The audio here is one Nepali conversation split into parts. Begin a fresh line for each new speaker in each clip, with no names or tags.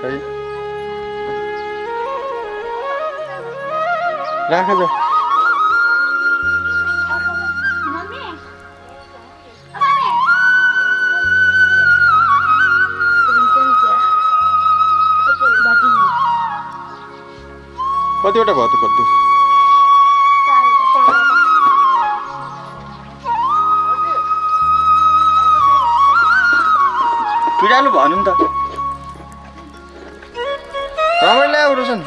खै राख जा कतिवटा भयो त कति पिडालु भन्नु नि त रमाइलो ल्याएको रहेछ नि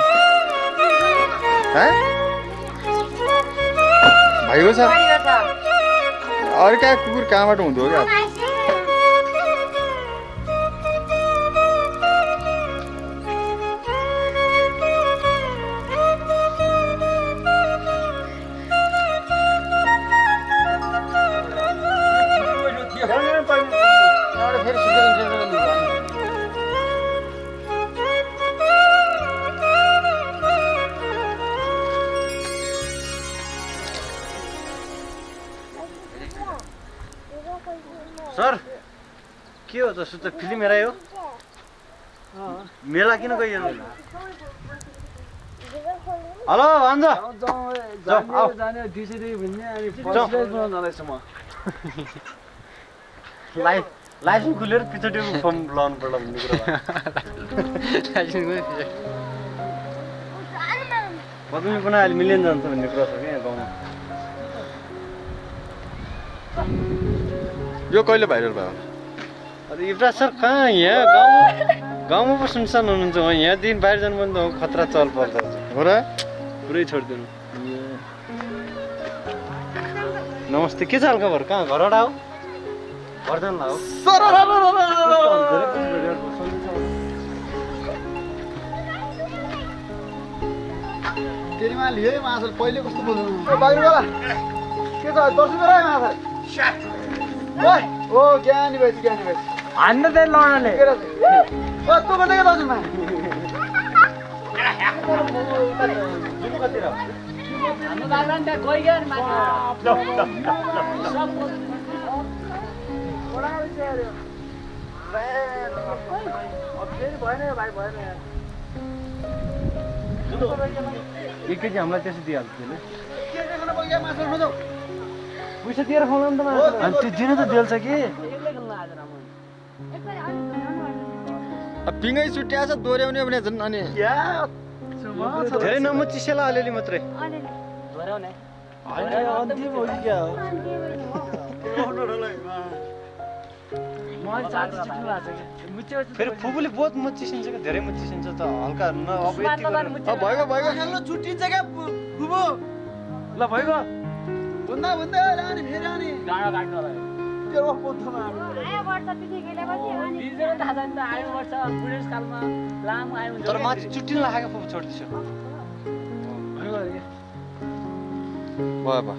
भाइको छ अर्का कुकुर कहाँबाट हुँदो हो क्या सर के हो त सुत फिल्म हेरायो मेला किन गइयो हेलो भन्छ
जाने दिसरी भन्ने अनि फर्स्ट जाँदैछु म
लाइसेन्स खुलेर पिछोटि फर्म लाउनु पर्ला भन्ने कुरा पदमी पनि अहिले मिलेन जान्छ भन्ने कुरा छ क्या यहाँ गाउँमा यो कहिले भाइरल भयो अरे युवराज सर कहाँ यहाँ गाउँमा पो सुनसान हुनुहुन्छ यहाँदेखि बाहिर जानु पनि त खतरा चल पर्छ हो र पुरै छोडिदिनु नमस्ते के छ हालखबर कहाँ घरबाट हो घर जानु हो
तेरीमा लियो है माछा पहिले कस्तो बोल्नु बाहिर होला के छ 10 रुपैयाँ आयो माछा ओइ ओ ज्ञानी भएछ हान्न दे लड्नले ओ तँ कतै के दाजु मा जुलु कति र हाम्रो दाजु त गइ गयो नि माछा सब बडा छ यार अब फेरि भएन भाइ भएन यार
एक केजी हामीलाई त्यसै दिइहाल्छ त्यसले
के देख्न बग्या माछा नजाऊ
पैसा दिएर खुवाउनु त माछा अनि त्यो दिन त देल्छ कि पिङै छुट्याएछ दोहोऱ्याउने भने झन् अनि धेरै नमुचिसेला अलिअलि मात्रै फेरि फुपूले बहुत मुचिसिन्छ क्या धेरै मुचिसिन्छ त हल्का भइगयो
छुट्टिन्छ क्या फुपू
ल भइगयो
भन्दा लाने फेरि आने गाडा काट्न लाग्यो त्यो पोथमा आयो वर्ष पिथे गेलेपछि अनि दिजले थाहा छैन त आयो वर्ष बुढेस कालमा लामो आयो
तर माथि चुट्टिन लागेको फुपू छोड्दिछु भयो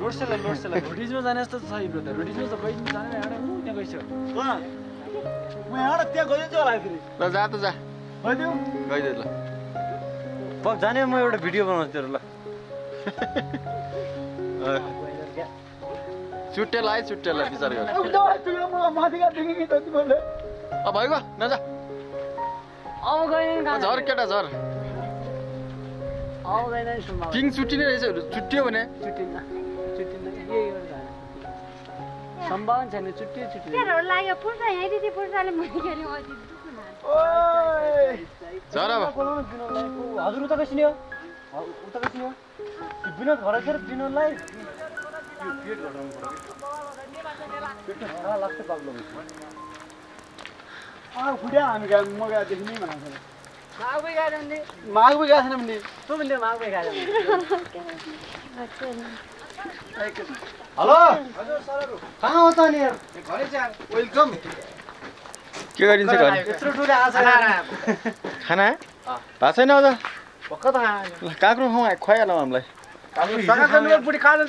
लोड्सेला
रोटिजमा जाने जस्तो छ यो त रोटिजमा त कहिले जाने एउटा त्यहाँ गइसक्यो म एउटा त्यहाँ गइदिन्छु होला फेरि
ल जा त जा
गइदिउ
गइदिउ ल पक जाने म एउटा भिडियो बनाउँछु तेरो ल चुट्टेलाई विचार गर भइगयो नजा झर केटा झर पिङ चुट्टिने रहेछ चुट्टियो भने
सम्भावना छैन छुट्टियो
झर अब हजुर उता कसिन्यो उता कसिन्यो विनोद घर छ विनोदलाई पेट घटाउनु पर्यो लाग्छ बाक्लो
फुट्या हामी गए म गएदेखि नै भनेको माग भी गए छैन भने तँ पनि माग भी गए
हेलो हजुर सरहरु कहाँ हो त नि यार घरै छ वेलकम के गरिन्छ घर
यत्रो ठुलो आशा
खाना भएको छैन अझ
पक्का त
काँक्रो खुवाइहालौँ हामीलाई
बुढी खाँदै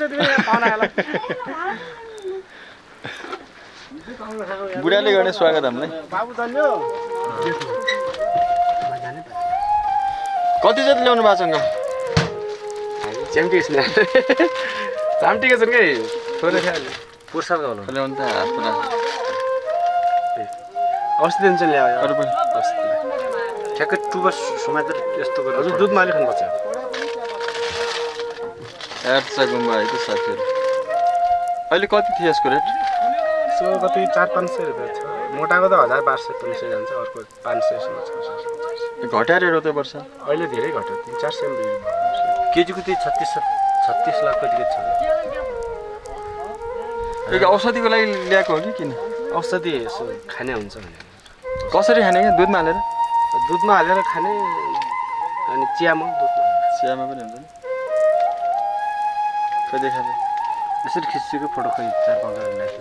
बुढाले गर्ने स्वागत हामीलाई
बाबु धन्यो
कति जति ल्याउनु भएको छ अङ्कल
चाम्टीको छन् कि थोरै पुर्साको हुनु
ल्याउनु त हातमा
अब अस्ति दिन चाहिँ ल्यायो
अरू पनि
ठ्याक्कै टुबा समातेर यस्तो गरेर हजुर दुधमा अलि खानुपर्छ
एड्सा गुम्बा है त साथीहरू अहिले कति थियो यसको रेट
सो कति 400-500 रुपियाँ छ मोटाको त 1200-1500 जान्छ अर्को 500 सम्म छ
घट्या रेट हो त्यो वर्ष
अहिले धेरै घट्यो 300-400
केजीको त्यो 36 लाख कतिको छ यो औषधिको लागि ल्याएको हो कि किन
औषधि यसो खाने हुन्छ भने
कसरी खाने क्या
दुधमा हालेर खाने अनि चियामा
पनि हुन्छ नि खै देखाले
यसरी खिच्चिएको फोटो खै 4-5 ल्याएको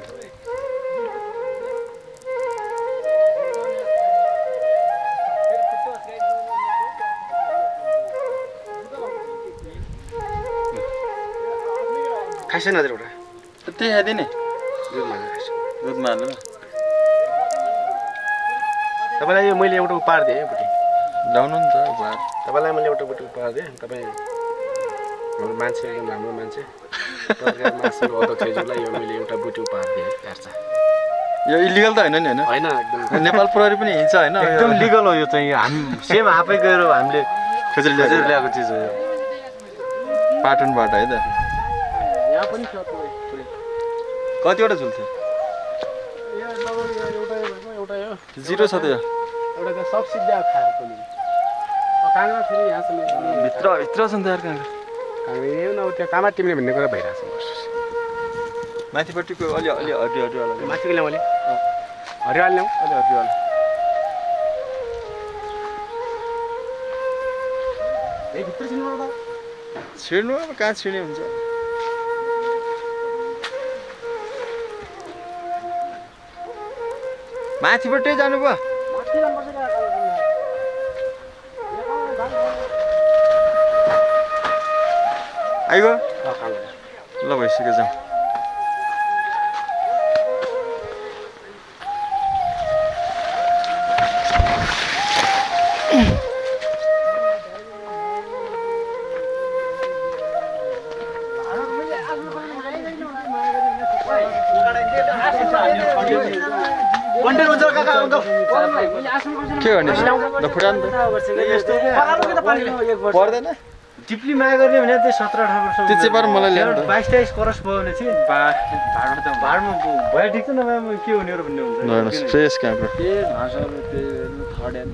खाइसेन हजुर एउटा
त्यही खाइदिने
दुधमा हालेर
दुधमा हालेर
तपाईँलाई यो मैले एउटा उपहार दिएँ बुटी
ल्याउनु नि त उपहार
तपाईँलाई मैले एउटा बुटी उपहार दिएँ तपाईँ हाम्रो मान्छे एकदम राम्रो मान्छे पत्रकार महासङ्घको अध्यक्षज्यूलाई यो मैले एउटा बुटी उपहार दिएँ हेर्छ
यो इलिगल त होइन नि
होइन एकदम
नेपाल प्रहरी पनि हिँड्छ होइन
एकदम लिगल हो यो चाहिँ हामी सेम आफै गएर हामीले
खोजेर
ल्याएको चिज हो यो
पाटनबाट है त
यहाँ पनि छ
कतिवटा झुल्थ्यो
एउटा यो
जिरो छ त्यो
एउटा त सब सिधा खाएर पनि काँक्रा फेरि यहाँसम्म
भित्र छ नि त यार काँक्रा
यो न त्यो कामा टिम्ने भन्ने कुरा भइरहेको छ
माथिपट्टिको अलि हरिवाला
माथिको ल्याउँ अलि हरिवाल ल्याउँ
अलि हरिवाला
भित्र छिर्नु त
छिर्नु अब कहाँ छिर्ने हुन्छ माथिबाटै जानु भयो आइगयो ल भइसक्यो जाउँ के गर्ने ल फुटा नि त पर्दैन
टिप्ली माया गर्ने भने त्यो 17-18 वर्ष
त्यो चाहिँ पर मलाई ल्याउनु
22-23 क्रस भयो भने चाहिँ भाडमा भयो ठिक छ नभए के हुने र भन्ने हुन्छ
फ्रेस काँक्रो
के घाँसहरू त्यो थर्ड ह्यान्ड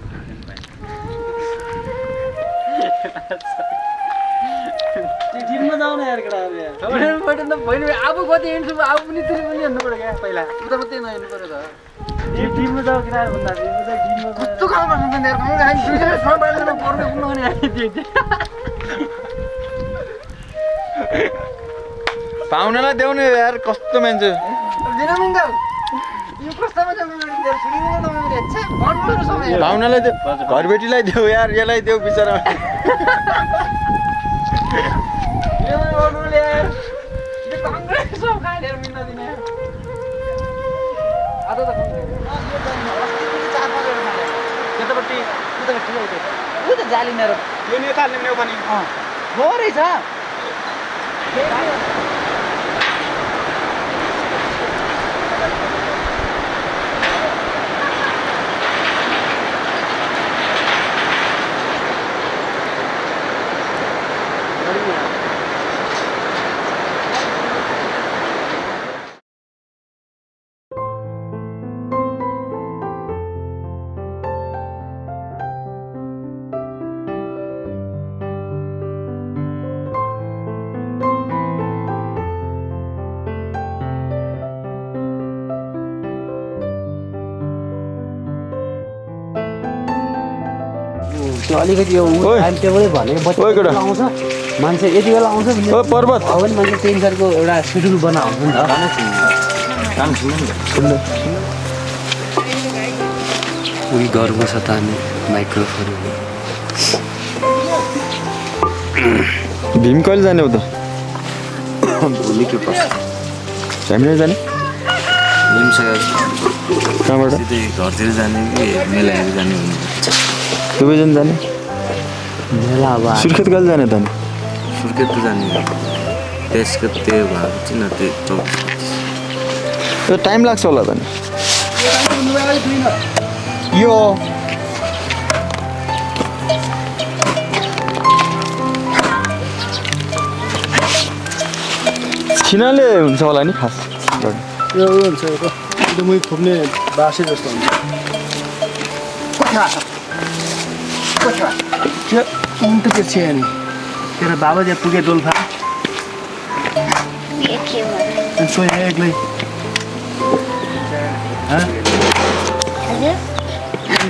जिममा जाउन यार केटाहरु यार तपाईहरु त भइन आफू कति हिँड्छु आफू पनि त्यसरी पनि हिँड्नु पर्यो क्या पहिला उता मात्रै नहिँड्नु पर्यो त जिममा जाऊ केटाहरु भन्दा जिममा कस्तो काम गर्नु यार काम खाइ दुईजना छ बाहिरमा पर्ने कुन गर्ने दिए
पाहुनालाई देउनु यार कस्तो मान्छे
दिन मङ्गल यो कस्तोमा जानु यार सुनिनु न तपाईले छे भन्नु समय
पाहुनालाई देऊ घरबेटीलाई देऊ यार यसलाई देऊ बिचारा
यो गर्नुले यार यो कांग्रेस सब खाइलेर मिल्न दिने आधा त खानु केटापट्टि उता ठिक हो त्यो त जाली मेरो
यो नेताले न्यौ पनि
हो रहेछ त्यो अलिकति यो टाइम टेबलै भनेको बच्चा आउँछ मान्छे यति बेला आउँछ भने
पर्वत
हो भने मान्छे त्यही अनुसारको एउटा सेड्युल बनाउँछ नि त
उही गर्व छ त हामी माइक्रोफोन
भीम कहिले जाने हो त
भोलि के पर्छ
हामीले जाने कहाँबाट
घरतिर जाने कि मेलाहरू जाने भन्ने
दुवैजना जाने
मेला अब
सुर्खेत कहिले जाने त अनि
सुर्खेत त जाने त्यसको त्यो भएको चाहिँ न त्यो 24
टाइम लाग्छ होला त नि
यो
छिनाले हुन्छ होला नि खास
यो हुन्छ यो मै थुप्ने बासे जस्तो हुन्छ त्यो उन्ट के छ नि तेरो बाबा जे पुगे डोल्फा सो एक्लै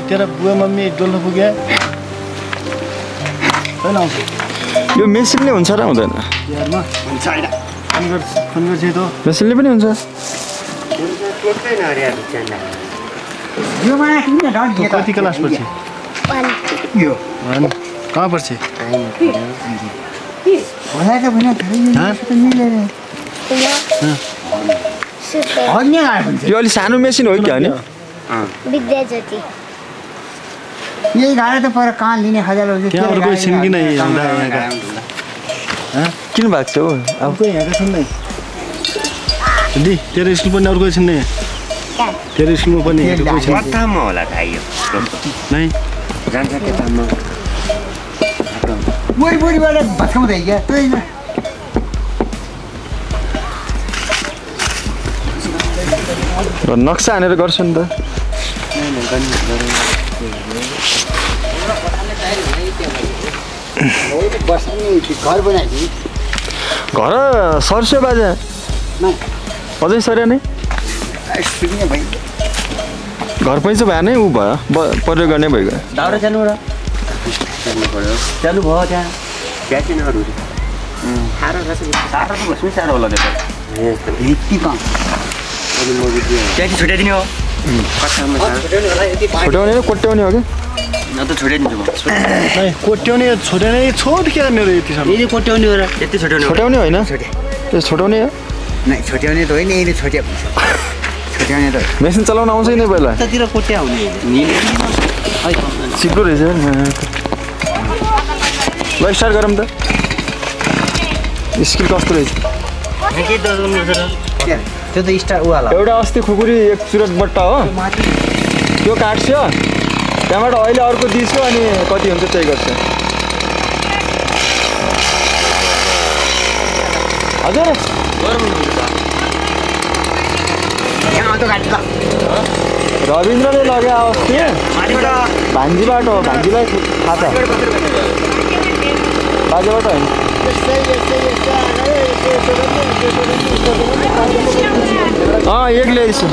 तेरो बुवा मम्मी डोल्फा पुगे होइन
यो मेसिनले हुन्छ र हुँदैन
यारमा हुन्छ हैन फोन गर्छ त
मेसिनले पनि हुन्छ
यो माया किन डट
कति क्लास पर्छ
यो
कहाँ पर्छ
होला त भएन त मिलेर अन्य गाडी हुन्छ
यो अलि सानो मेसिन हो कि होइन
विद्या ज्योति
यही गाडी त पर कहाँ लिने हजार
त्यहाँबाट कोही छिन् कि नै आउँदा यहाँका
किन भएको छ हो
अब कोही यहाँका छन् नै दि तेरो स्कुल पनि अरू कोही छन् नै तेरो स्कुलमा पनि कोही छन्
कतामा होला भाइ यो
नै
जान्छ त्यतामा
बोरीबाट भत्काउँदै क्या त्यही न
र नक्सा हानेर गर्छ नि त
घर बनाइदिए
घर सर्स्यो बाजा अझै सर्यो नै घर पैसा भए नै ऊ भयो प्रयोग गर्ने भइगयो
दाउरा जानु र जानु भयो त्यहाँ
प्याकिनहरू
साह्रो बस्नु साह्रो होला त्यो यति कम
प्याकी छुट्याइदिने हो
छुट्याउने हो कोट्याउने हो कि
न त छुट्याइदिन्छु म
नै कोट्याउने छोड्याउने छोड के गर्ने र यतिसम्म
यदि कोट्याउने हो र
यति छुट्याउने हो
छोटाउने होइन त्यो छोटाउने हो
नै छोट्याउने त होइन यहिले छोट्या छोट्याउने त
मेसिन चलाउन आउँछ नि पहिला
यतातिर कोट्या हुने
सिक्दो रहेछ ल स्टार्ट गरौँ त स्किल कस्तो रहेछ
त्यो त स्टार उवाला
एउटा अस्ति खुकुरी एक चुरट बट्टा हो त्यो काट्छ त्यहाँबाट अहिले अर्को दिन्छु अनि कति हुन्छ त्यही गर्छ हजुर रविन्द्रले लग्यो अस्ति भान्जीबाट हो भान्जीलाई थाहा छ बाजेबाट होइन एक ल्याइछु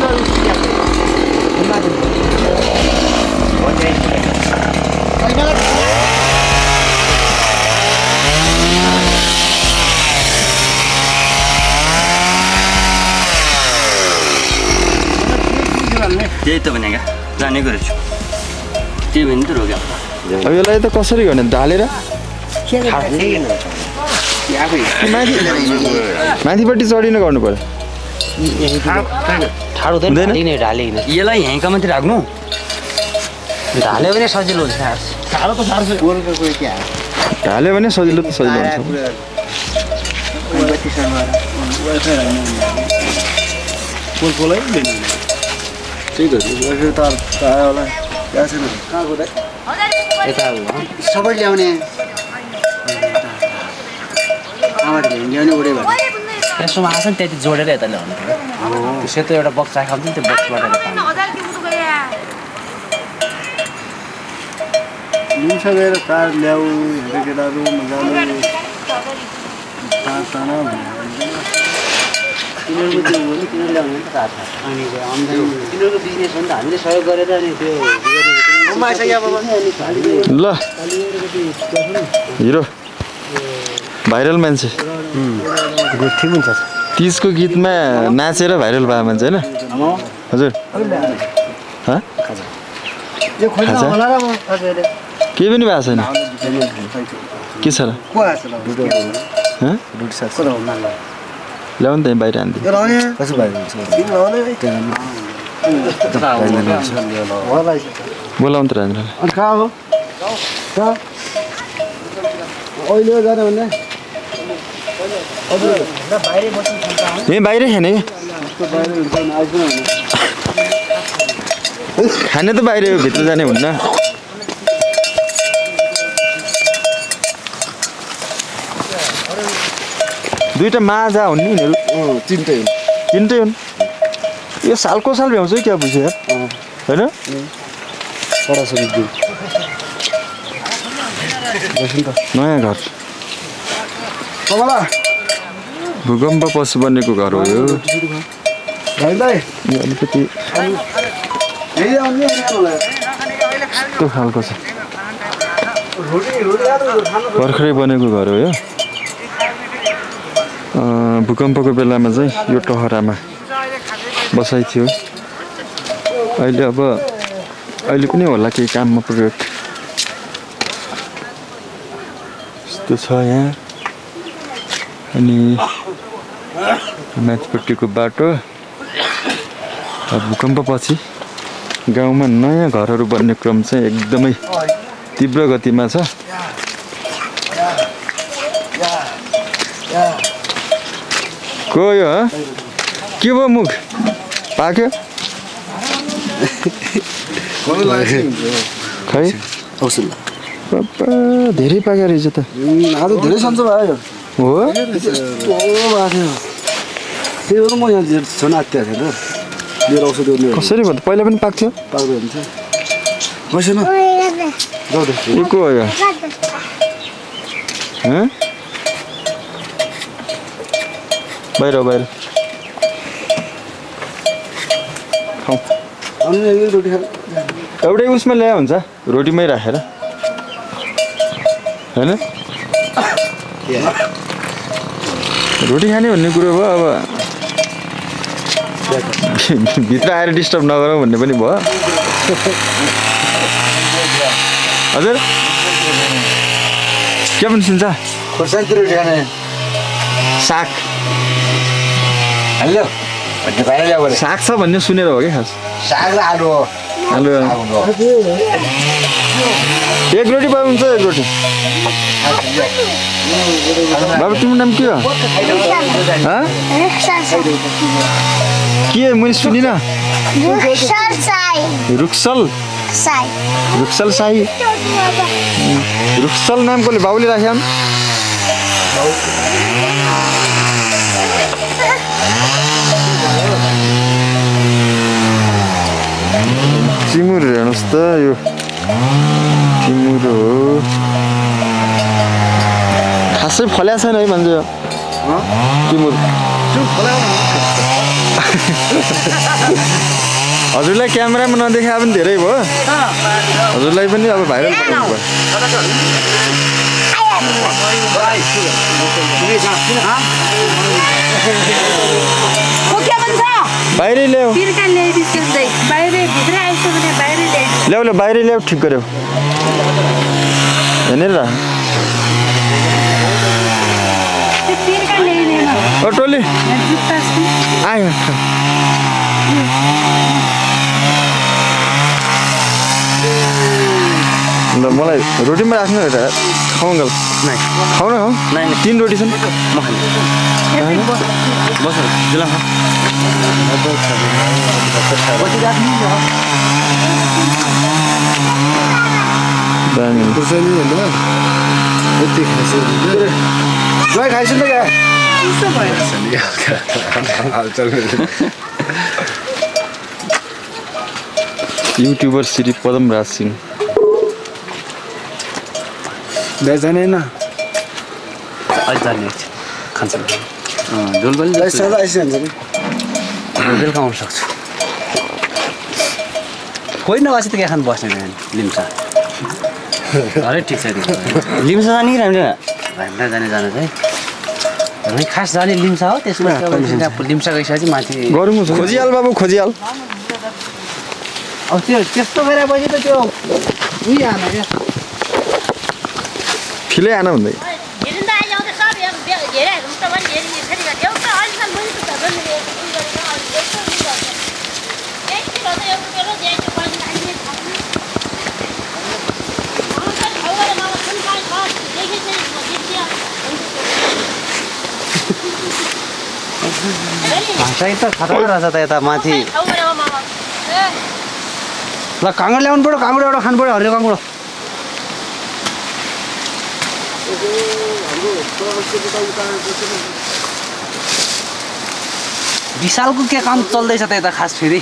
त्यही त भने क्या जानेको रहेछु त्यही भने त रोक्यो
अब यसलाई त कसरी गर्ने ढालेर माथिपट्टि चढिन गर्नु पर्यो
यसलाई यहीँका मात्रै राख्नु
ढाल्यो भने सजिलो हुन्छ
साह्रो त साह्रो छ
गोलको कोही क्या
ढाल्यो भने सजिलो त सजिलो हुन्छ
पोलपोलै लिनु त्यही त वाइफाई तार आयो होला त्यहाँ छैन कहाँको त
यता सबै ल्याउने ल्याउने उडे भयो
त्यसमा आएको छ नि त्यति जोडेर यता ल्याउनु पर्यो त्यो सेतो एउटा बक्स राखेको हुन्छ नि त्यो बक्सबाट
लिन्छ गएर तार ल्याऊ हेरेर केटाहरू मजाले तार ताना
तिनीहरूको त्यो हो नि तिनीहरू ल्याउने त थाहा छ अनि तिनीहरूको बिजनेस हो नि त हामीले सहयोग गरेर अनि त्यो
ल हिरो भाइरल मान्छे
ठिक हुन्छ
30 को गीतमा नाचेर भाइरल भयो मान्छे होइन हजुर
यो खोज्नु होला र म
केही पनि भएको छैन के छ र ल्याउनु त बाहिर हान्थ्यो बोलाउनु त राजेन्द्रलाई
अनि कहाँ हो अहिले जाने भने
यहीँ बाहिरै खाने
बाहिर हुन्छ आइपुग्नु
खाने त बाहिर हो भित्र जाने हुन्न दुईटा माजा हुन् नि यिनीहरू तिनटै हुन् यो सालको साल भ्याउँछ क्या बुझ्यो यार होइन नयाँ घर भूकम्प पछि बनेको घर हो यो अलिकति यस्तो खालको छ भर्खरै बनेको घर हो यो भूकम्पको बेलामा चाहिँ यो टहरामा बसाइ थियो अहिले पनि होला केही काममा प्रयोग यस्तो छ यहाँ अनि माथिपट्टिको बाटो भूकम्पपछि गाउँमा नयाँ घरहरू बन्ने क्रम चाहिँ एकदमै तीव्र गतिमा छ को यो के भयो मुख पाक्यो खै पापा धेरै पाक्यो रहेछ त
आज धेरै सन्चो भयो
हो
यस्तो भएको थियो त्यही भएर म यहाँ झन् आत्तिएको थिएँ त मेरो औषधि
कसरी भयो पहिला पनि पाक्थ्यो
पाक्दै हुन्छ बसेन
यो को हो यो बाहिर खाऊ
रोटी खा
एउटै उसमा ल्याए हुन्छ रोटीमै राखेर होइन रोटी खाने भन्ने कुरो भयो अब भित्र आएर डिस्टर्ब नगरौँ भन्ने पनि भयो हजुर के पनि सुन्छ
खोर्सानी रोटी खाने
साग
हेलो
साग छ भन्ने सुनेर हो क्या खास
साग र आलु
आलु एक रोटी पाउनु हुन्छ एक रोटी बाबु तिम्रो नाम के हो के मैले सुनिनँ रुक्सल साई रुक्सल नाम कसले बाबुले राख्यो टिमुर हेर्नुहोस् त यो टिमुर हो खासै फल्या छैन है भन्छ यो टिमुर हजुरलाई क्यामेरामा नदेखाए पनि धेरै भयो हजुरलाई पनि अब भाइरल बनाउनु बाहिरै ल्याऊ ल्याउ बाहिरै ल्याऊ ठिक गर्यो हेरेर टोली आयो ल मलाई रोटीमा राख्नु एउटा खाउँ गल खाऊ न खाऊ 3 रोटी छन् बस जिल्ला खाइसु युट्युबर श्री पदम राज सिंह
जाने न
खान्छ बेलुका आउनु सक्छु कोही नबसी त क्या खानु बस्ने लिम्सा अरे ठिक छ लिम्सा जाने कि राम्रा जाने चाहिँ खास जाने लिम्सा हो त्यसमा लिम्सा गइसकेपछि माथि
गरौँ खोजिहाल बाबु खोजिहाल
अब त्यो त्यस्तो गरेपछि त त्यो उही आएन क्या
फिलै आएन भन्दै
भाषा त खतरा रहेछ त यता माथि ल काँगडा ल्याउनु पर्यो काँगडा एउटा खानु पर्यो हरियो काँगडा विशालको के काम चल्दैछ त यता खास फेरि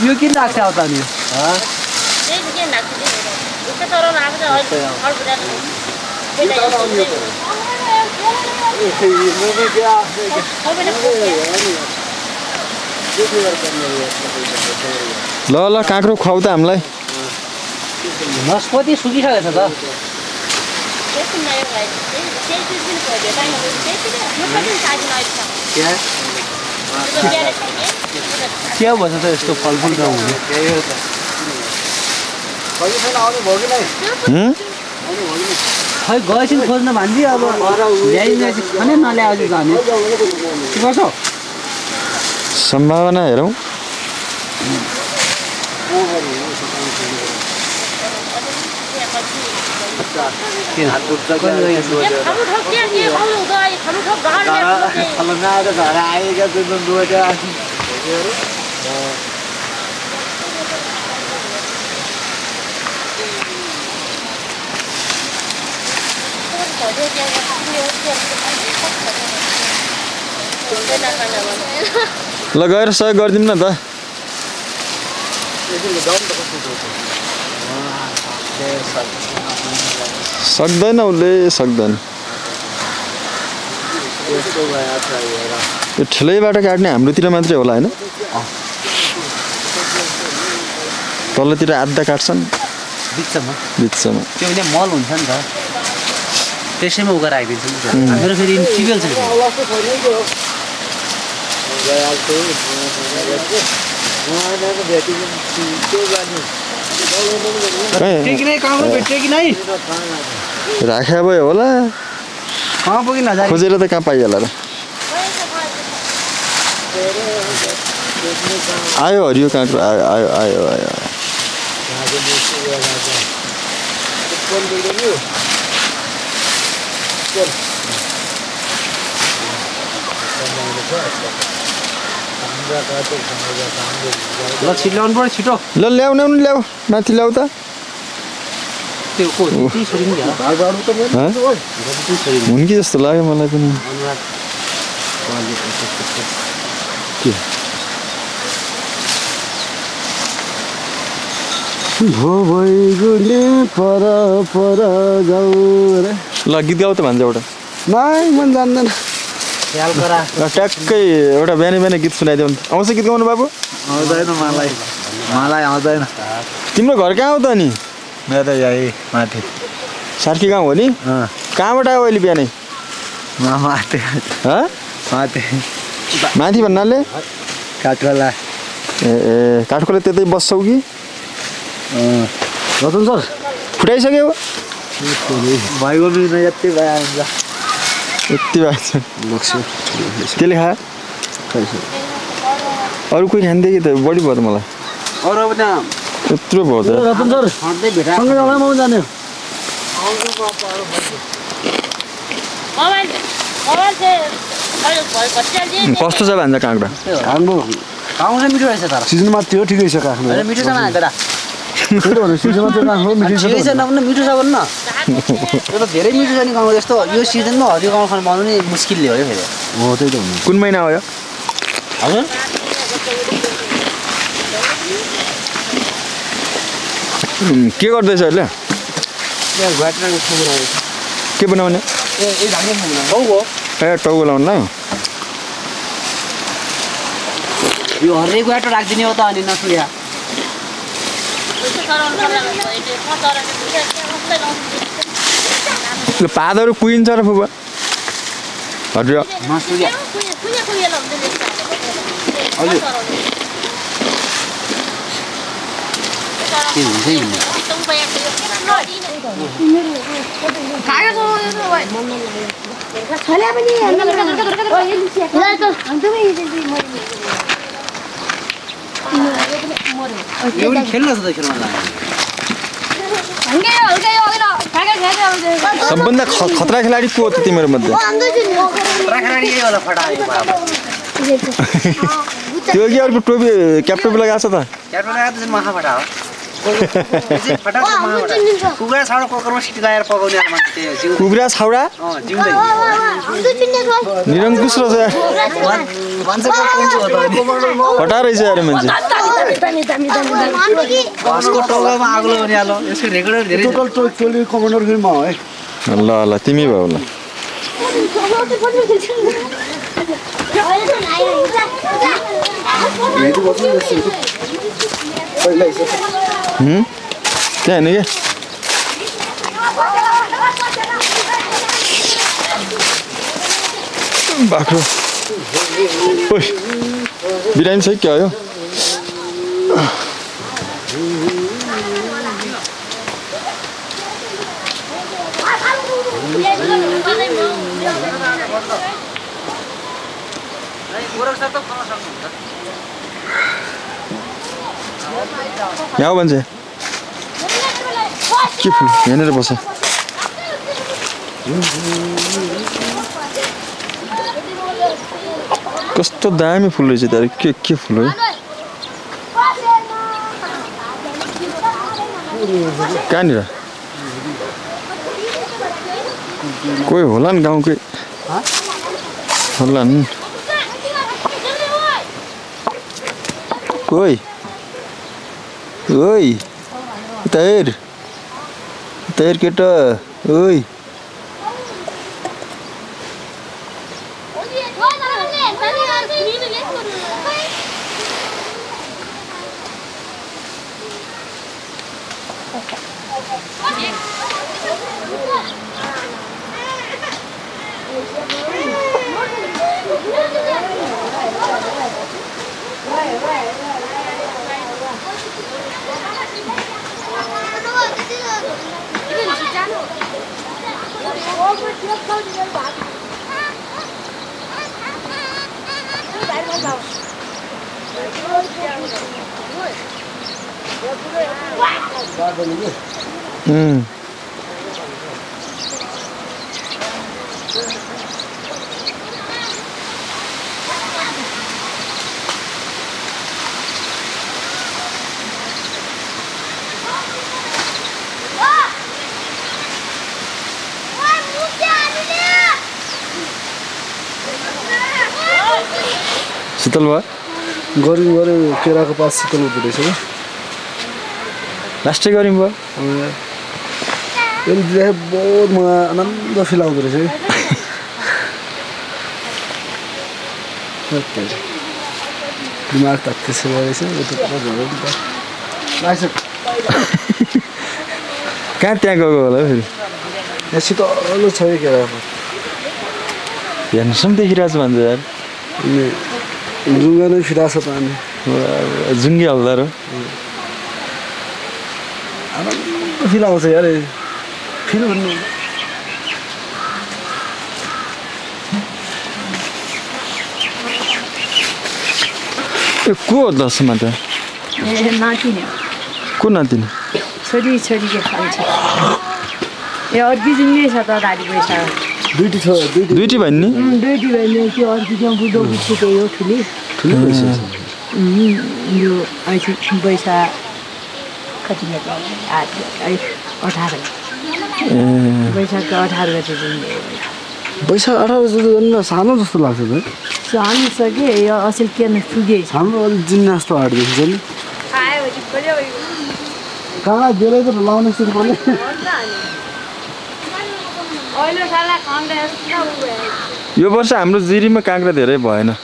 यो किन राख्छ अब त अनि
ल ल काँक्रो खुवाउ त हामीलाई
नस्पति सुकिसकेछ त के भन्छ त यस्तो फलफुल गाउँ हुने खै गएपछि खोज्न भान्जी अब ल्याइदिएपछि खाने नल्याएपछि जाने के गर्छौ
सम्भावना हेरौँ ल गएर सहयोग गरिदिउँ न त सक्दैन उसले सक्दैन यो ठेलैबाट काट्ने हाम्रोतिर मात्रै होला होइन तल्लोतिर आधा काट्छन्
बिचमा
बिचमा
त्यो भने मल हुन्छ नि त त्यसैमा उगाएर आइदिन्छ नि मेरो फेरि टिबेल छ
राख्या भयो होला
कहाँ पुगिन
खोजेर त कहाँ पाइहाल्ला र आयो हरियो काँक्रो आयो आयो आयो आयो
ल छिटो ल्याउनु पर्यो छिटो
ल ल्याउ ल्याउनु ल्याऊ माथि ल्याउ त
त्यो
हुन् कि जस्तो लाग्यो मलाई पनि ल गीत गाउ त भन्छ एउटा
नाइ मन जान्दैन
ट्याक्कै एउटा बिहानै बिहानै गीत सुनाइदियो भने आउँछ गीत गाउनु बाबु
आउँदैन मलाई आउँदैन
तिम्रो घर कहाँ हो त अनि
मेरो त यही माथि
सार्की गाउँ हो नि कहाँबाट आयो अहिले बिहानै
माथि
माथि भन्नाले
काठखोला
ए काठखोला त्यतै बस्छौ कि
रतन सर
फुटाइसक्यो
भएको बिना यति भए हुन्छ
यति भएको छ त्यसले खा अरू कोही खान्थ्यो कि त बढी भयो त मलाई
अरू अब त्यहाँ
यत्रो भयो त
रतन सर सँगै जाँदा म जाने
कस्तो छ भन्छ काँक्रा
हाम्रो
गाउँ चाहिँ मिठो रहेछ तर
सिजनमा थियो ठिकै छ काख्नु
मिठो छ दादा
सिजनमा त्यो काख्नु मिठो छ
मिठो छ भन्नु न त्यो त धेरै मिठो छ नि गाउँमा यस्तो यो सिजनमा हरियो गाउँ खानु पाउनु नि मुस्किलले हो यो फेरि
हो त्यही त हो
कुन महिना हो यो
हजुर
के गर्दैछ अहिले के बनाउने ए टाउको लाउनु ल
यो हरेक बाटो राखिदिने हो त अनि नसुया
पातहरू कुहिन्छ र फुपा हजुर
नसुया के हुन्छ नि खेल्नु छ त खेल्नु
सबभन्दा खतरा खेलाडी को हो त तिम्रो मध्ये त्यो कि अर्को टोपी क्याप टोपी लगाएको छ त
कुखुरा छाउडा कुकरमा सिटी लगाएर पकाउने मान्छे त्यो
कुखुरा छाउडा
जिउँदै
निरङ्कुश रहेछ फटा रहेछ यार मान्छे
बसको टोकामा आगो लगाउने हालो यसको रेकर्डर धेरै
टोटल टोली कमान्डर फिल्म हो है
ल ल तिमी भयो ल त्यहाँ होइन क्या बाख्रो ओइ बिरामी छ क्या हो यहाँ भन्छ के फुल यहाँनिर बस कस्तो दामी फुल रहेछ तर के फुल हो कहाँनिर कोही होला नि गाउँकै होला नि कोही ओइ तैर केटा ओइ शीतल भयो
गऱ्यो केराको पास शीतल हुँदो रहेछ क्या
लास्टै गऱ्यौँ भयो
यसले बहुत मलाई आनन्द फिल आउँदो रहेछ कि दिमाग त त्यसै रहेछ
कहाँ त्यहाँ गएको होला फेरि
यहाँ शीतल छ कि केराको
हेर्नुसम्म देखिरहेको छु भन्छ यार
जुङ्गा नै फिराछ पानी
जुङ्गी हल्दार हो
आनन्द फिल आउँछ यार फिल भन्नु
को हो दसमा त
नातिनी
को नातिनी
छोरीके खान्छ यो अर्की जुङ्गे छ त दाडी पैसा
दुईटी भन् नि
दुईटी भने त्यो अर्की त्यहाँ बुढो बुझेको यो ठुली यो पैसा कति 18 वैशाखको 18 गते जुङ्गे
वैशाख 18 गते सानो जस्तो लाग्छ त
सानो छ कि यो असल के पुगेछ
हाम्रो अलि जिन्ना जस्तो हाट देखिन्छ नि कहाँ बेलै त लाउने सुरु पर्ने
यो वर्ष हाम्रो जिरीमा काँक्रा धेरै भएन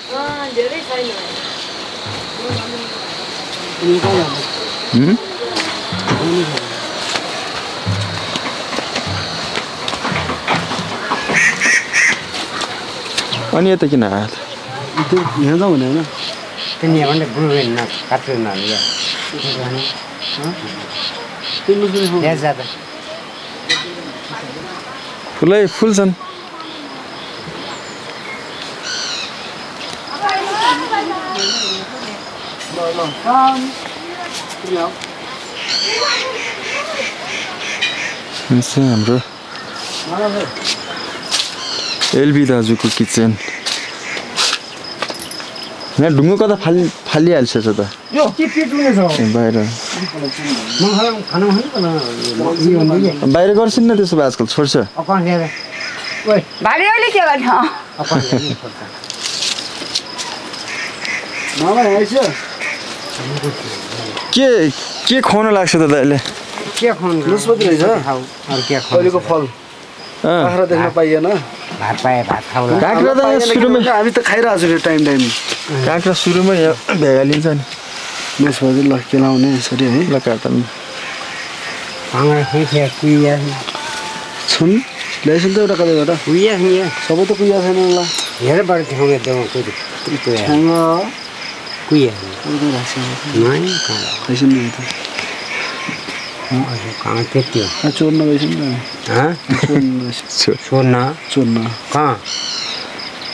अनि यता किन आयो
त्यो हेर्दा भने होइन
तिनी भने बुढेन काट्दैन या
फुलै फुल छन् चाहिँ हाम्रो एलबी दाजुको किचन यहाँ ढुङ्गो कता फालिहाल्छ त
यो के पिट्ने छ
बाहिर बाहिर गर्छन् न त्यसो भए आजकल छोड्छ
भारी अहिले के गर्छ
के खुवाउन लाग्छ त दाइले
के खुवाउनु नस्पति रहेछ अरू के खुवाउनुको फल काँक्रा देख्न पाइएन
भात पाए भात खाउला
काँक्रा त यहाँ सुरुमै
हामी त खाइरहेको छु टाइम
काँक्रा सुरुमै भ्याइहालिन्छ नि
नस्पति ल केलाउने यसरी है
ल काट्दा
छुन ल्याइसुन त एउटा कतैबाट सबै त कुहिया छैन ल
हेरबाट देखाउने देऊ
खाइसुन नि
कहाँ त्यति हो
चोर्न गइसुन न
छोड्न कहाँ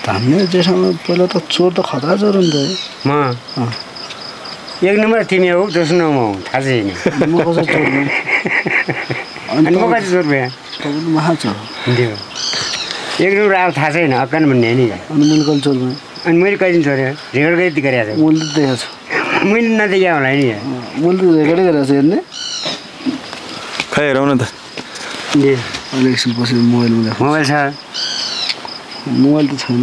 हामीले जेसँग पहिला त चोर त खतरा चोर नि त
म एक नम्बर तिमी हो दोस्रो नम्बर हो थाहा छैन
म कसरी चोर्नु
अनि म कति चोर भए
तपाईँले महा चोर
एक नम्बर अब थाहा छैन अक्कान भन्ने नि
अनि मैले कहिले चोर भएँ
अनि मैले कहिले छोड्यो रेकर्ड कति गरेको छ
मैले त देखाएको छु
मैले नदेखेँ होला नि
मैले त रेकर्डै गरेको छु हेर्ने
खै हेरौँ न त
अहिले एकछिन पछि मोबाइलमा देखाउँछु
मोबाइल छ
मोबाइल त छैन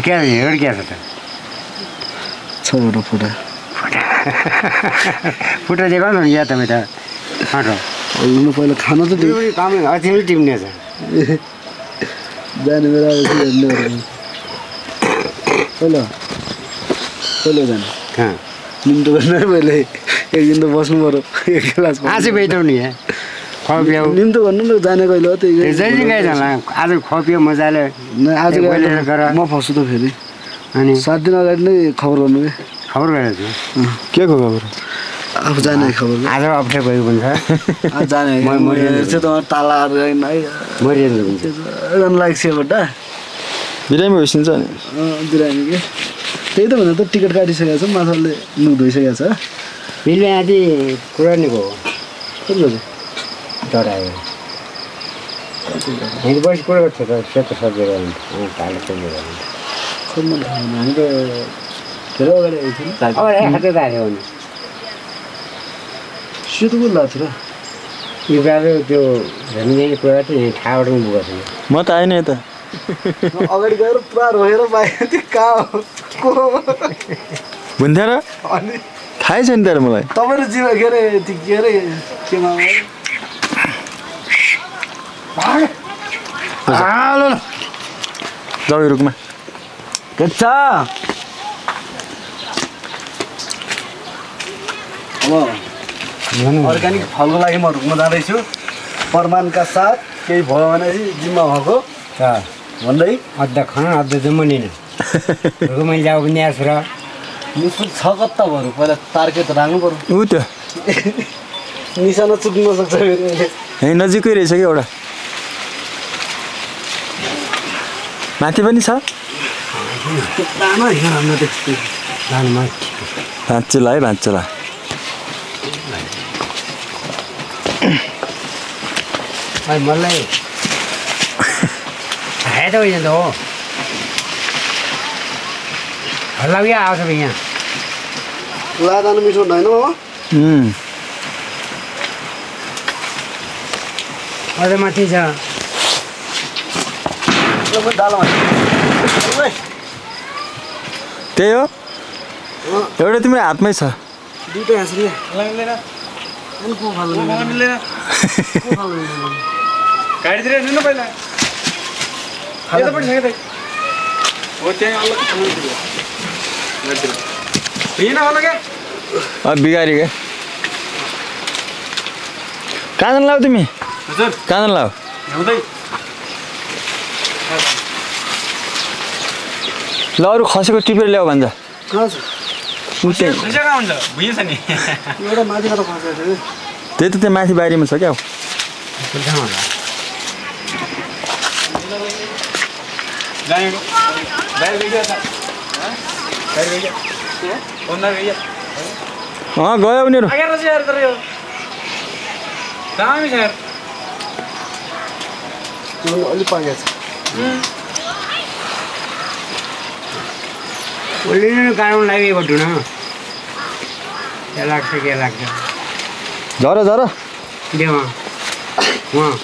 क्या हेरेर क्या छ त
छ एउटा फोटो
फुटो देखाउनु या तपाईँ त हटो
पहिला खाना त
तिमीले टिप्ने छ
जाने बेला हेर्ने पहिला जाने
कहाँ
निम्तो गर्न पहिले एक दिन त बस्नु पऱ्यो एक क्लास
आजै बैठाउनु यहाँ खुवाउ
निम्तो भन्नु न जाने कहिले हो त्यही
जहिले गए जाला आज खुवाउ मजाले
आज म फस्छु त फेरि
अनि
7 दिन अगाडि नै खबर गर्नु के
खबर गरेको छु
के को खबर
आफू जाने खबर
आज अप्ठ्यारो भएको हुन्छ
आज जाने चाहिँ त तालाहरू
मरिहाल्नु हुन्छ
जानु लाग्छ यहाँबाट
बिरामी होइसिन्छ नि
बिरामी के त्यही त भनेर त टिकट काटिसकेको छ माछाले मुख धोइसकेको छ
बिलमा आदि कुरा नि भयो
कति
डरायो हामी बसी कुरा गर्छ त सेतो सब्जेर तालो सब्जेर
खम्म हामी त धेरै अगाडि आएको थियौँ
अब खाँदै हाल्यो भने
सेतो को लाग्छ र
यो बेला त्यो हेर्नु कुरा चाहिँ ठाबाट पनि गएको छैन
म त आएन यता
अगाडि गएर पुरा रोएर पाएँ त्यो कहाँ हो
भुन्थ्यो र
अनि
थाहै छैन तर मलाई
तपाईँले जीव के अरे केमा
जाऊ रुखमा
के छ अब अर्ग्यानिक फलको लागि म रुखमा जाँदैछु प्रमाणका साथ केही भयो भने जिम्मा भएको भन्दै
अद्धा खाना अद्धा चाहिँ म लिनु मैले जाऊ पनि आएको छु र
निशुल्क छ कता भयो पहिला तार्के त राख्नु पर्यो
ऊ त्यो
निशाना चुक्नु नसक्छ
यहीँ नजिकै रहेछ कि एउटा माथि पनि छ भाँच्चेला है भाँच्चेला
मलाई खाए त होइन त हो हल्ला क्या आउँछ यहाँ
ला जानु मिठो हुँदैन हो
अझ माथि छ
त्यही हो एउटा तिम्रो हातमै छ
दुईटा हाँस
गाडीतिर हिँड्नु पहिला यतापट्टि छ कि हो त्यहाँ अलग हिँड होला क्या
बिगारी क्या कहाँ जानु लाऊ तिमी
हजुर
कहाँ जानु लाऊ
ल्याउँदै
ल अरू खसेको टिपेर ल्याऊ भन्छ
कहाँ छ
खुसी कहाँ हुन्छ भुइँ छ नि
एउटा माथि कता खसेको छ
त्यही त त्यहाँ माथि बारीमा छ क्या गयो उनीहरू
दामी छ यार
अलि पाकेको छ
ओलिनु काट्नु लागि बटुन के लाग्छ
झर झर
देवा वहाँ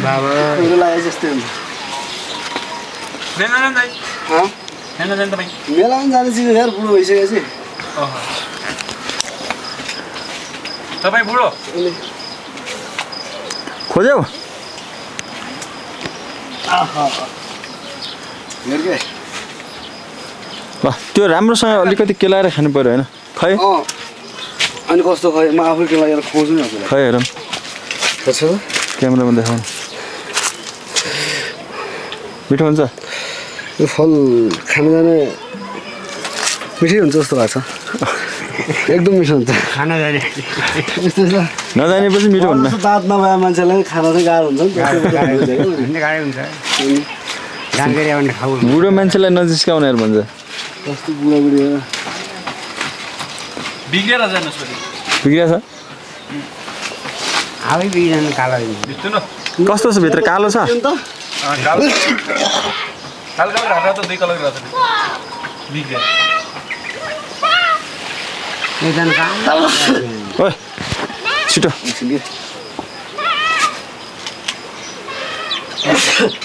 बाबा
मेरो लागि जस्तै हुन्छ
मेलामा जाने तपाईँ
मेलामा जाने चाहिँ यार बुढो भइसकेपछि
तपाईँ बुढो
खोज्यौ
हेर के
ल त्यो राम्रोसँग अलिकति केलाएर खानु पर्यो होइन खै
अनि कस्तो खै म आफै के लागेर खोज्नु नि हजुरलाई
खै हेरौँ
छ
क्यामेरामा देखाउनु मिठो हुन्छ
यो फल खान जाने मिठै हुन्छ जस्तो लाग्छ एकदम मिठो हुन्छ
खाना जाने
यस्तो छ
नजानेपछि मिठो हुन्न
दाँत नभए मान्छेलाई खान चाहिँ गाह्रो हुन्छ नि
गाह्रो हुन्छ जानकारी आउने खाऊ
बुढो मान्छेलाई नजिस्काउनेहरू भन्छ
कस्तो बुढाबुढी हो
बिग्रेर जानुहोस् फेरि
बिग्रिया छ
आफै बिग्रिनु कालो
कस्तो छ भित्र कालो छ
कालो घाटा त 2 कलर रहेछ बिग्रे
एकजना काम
ओइ छिटो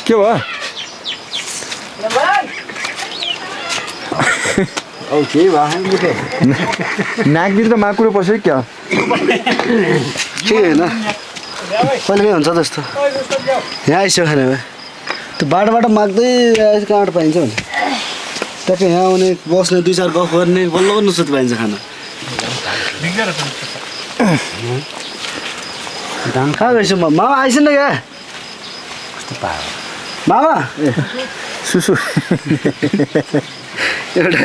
के भयो
के भयो
नाकभित्र माकुरो पस्यो क्या
के होइन कहिले हुन्छ त्यस्तो यहाँ आइसक्यो खाने भए त्यो बाटोबाट माग्दै आएपछि कहाँबाट पाइन्छ भने ट्याक्कै यहाँ आउने बस्ने 2-4 गफ गर्ने बल्ल बल्ल सुत पाइन्छ खाना कहाँ गएछु मामा आइस नि क्या मामा
सुसु
एउटा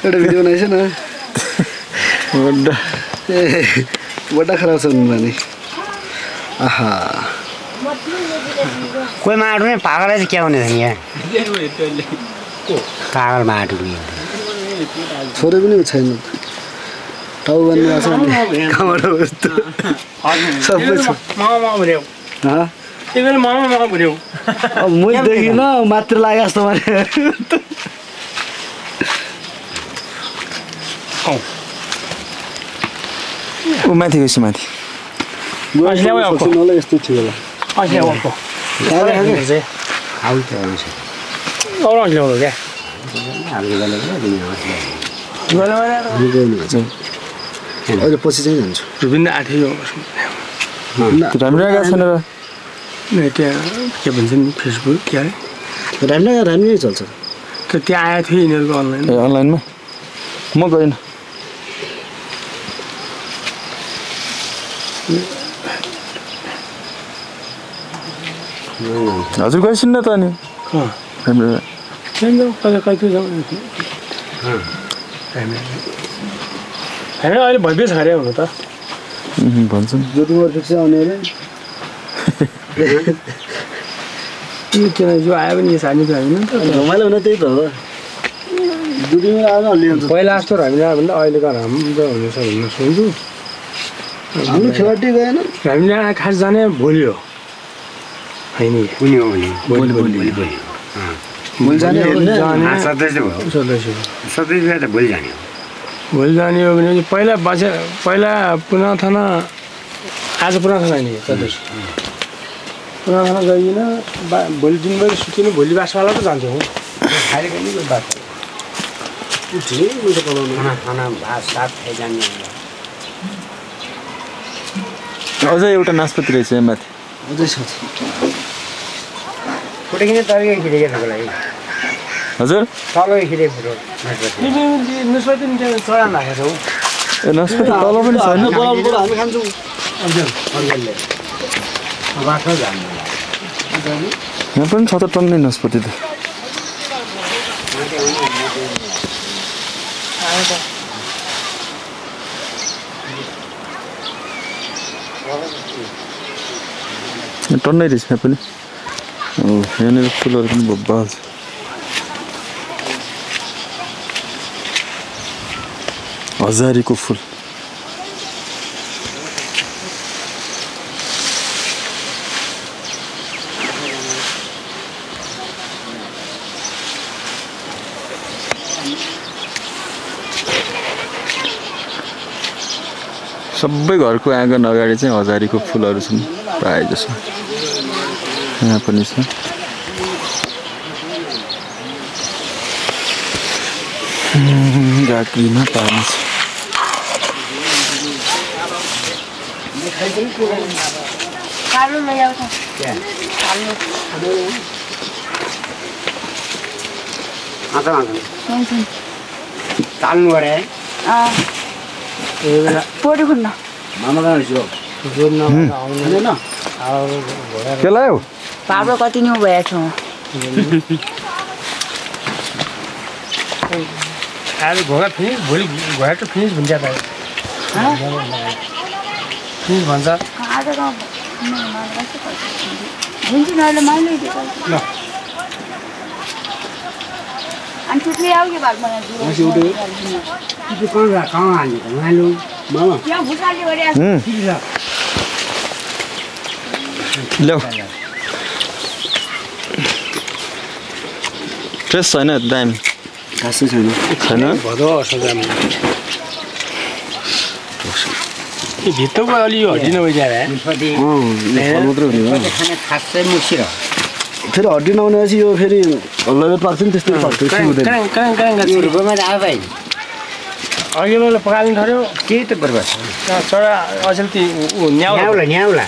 भिडियो बनाइछ न बड्डा खराब छ नि आहा
कोही माटो नै पागलै चाहिँ क्या हुने छ यहाँ पागल माटो
छोरे पनि छैन टाउ बन्नु भएको छ नि कहाँबाट यस्तो सबै छ अब मै देखिन मात्र लाग्यो जस्तो भने
ऊ माथि गएपछि माथि
यस्तो थियो होला अहिले पछि चाहिँ जान्छु
विभिन्न आठै
राम्रो गएको छैन र
त्यहाँ के भन्छ नि फेसबुक के अरे
राम्रै चल्छ
त्यहाँ आएको थियो यिनीहरूको अनलाइन
ए अनलाइनमा म गइनँ हजुर गएछन् न त अनि राम्रो
हामी अहिले भइबेस खरे हुनु त
भन्छन्
ज्योति फिक्स आउने अरे
किन यो आयो भने यो सानी त होइन नि त
रमाइलो हुन त्यही त हो दुईमा आउन अलि हुन्छ
पहिला जस्तो हामी आयो भने अहिलेको राम्रो हुनेछ भन्नु सुन्छु
हामी खेलाडी गएन
हामीले खास जाने भोलि हो होइन
कुनै हो भने
भोलि जाने
सदस्य भयो सदस्य त भोलि जाने हो
भोलि जाने हो भने पहिला पुना थाना आज पुना थाना नि सदस्य पुना थाना गइकन भोलि दिनभरि सुतिनु भोलि बासवाला त जान्छौँ
खाएको नि बात खाना भात सात खाइजाने
अझै एउटा नास्पति रहेछ यहाँ माथि
अझै छ
फोटो किन तर्कै खिचेको थाहा लागि
हजुर
तलै खिचेको फोटो
निस्पति चढान राखेको छौ
ए नास्पति तल पनि छैन
हामी खान्छौँ
यहाँ पनि छ त टन्नै नास्पति त टन्नै रहेछ यहाँ पनि यहाँनिर फुलहरू पनि भब्बाल छ हजारीको फुल सबै घरको आँगन अगाडि चाहिँ हजारीको फुलहरू छन् प्रायः जसो यहाँ पनि छ गाग्रीमा पानी छ
ताल्नु गरे
पोरी खुन्न
मामा कहाँ रहेछ
के लायो
पाप्रो कति नै भएको छ
आज घोडा फिनिस भोलि घोडा त फिनिस भन्छ त फिनिस भन्छ
आज हुन्छ नले मैले
ल
अनि त्यसले आउ के बात बनाउँछु
कहाँ हाल्ने मालु मामा
यहाँ भुसाले गरे
ल्याऊ फ्रेस छैन दामी
खासै छैन
छैन
भदौ असोजाम यो भित्रको अलि हड्डी नभइदिएर
मात्रै हुने हो
खासै मुसिर
फेरि हड्डी नहुनेपछि यो फेरि लगत पाक्छ नि त्यस्तै पाक्छ
अघि मैले पकालिनु थर्यो
के त बर्बाद
चरा अचेल ती न्याउला
न्याउला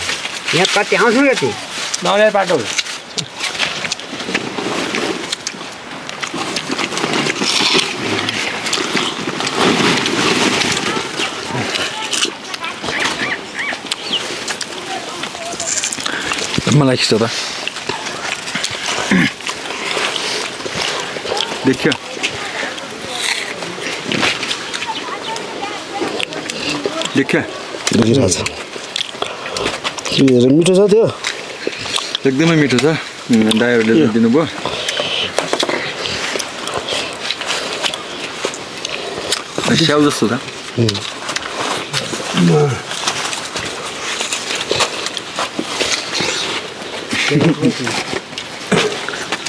यहाँ कति आउँछ कति
नौले पाटो
मलाई खिच्छ त देखियो देखियो
देखिरहेको छ मिठो छ त्यो
एकदमै मिठो छ ड्राइभरले दिनुभयो स्याउ जस्तो छ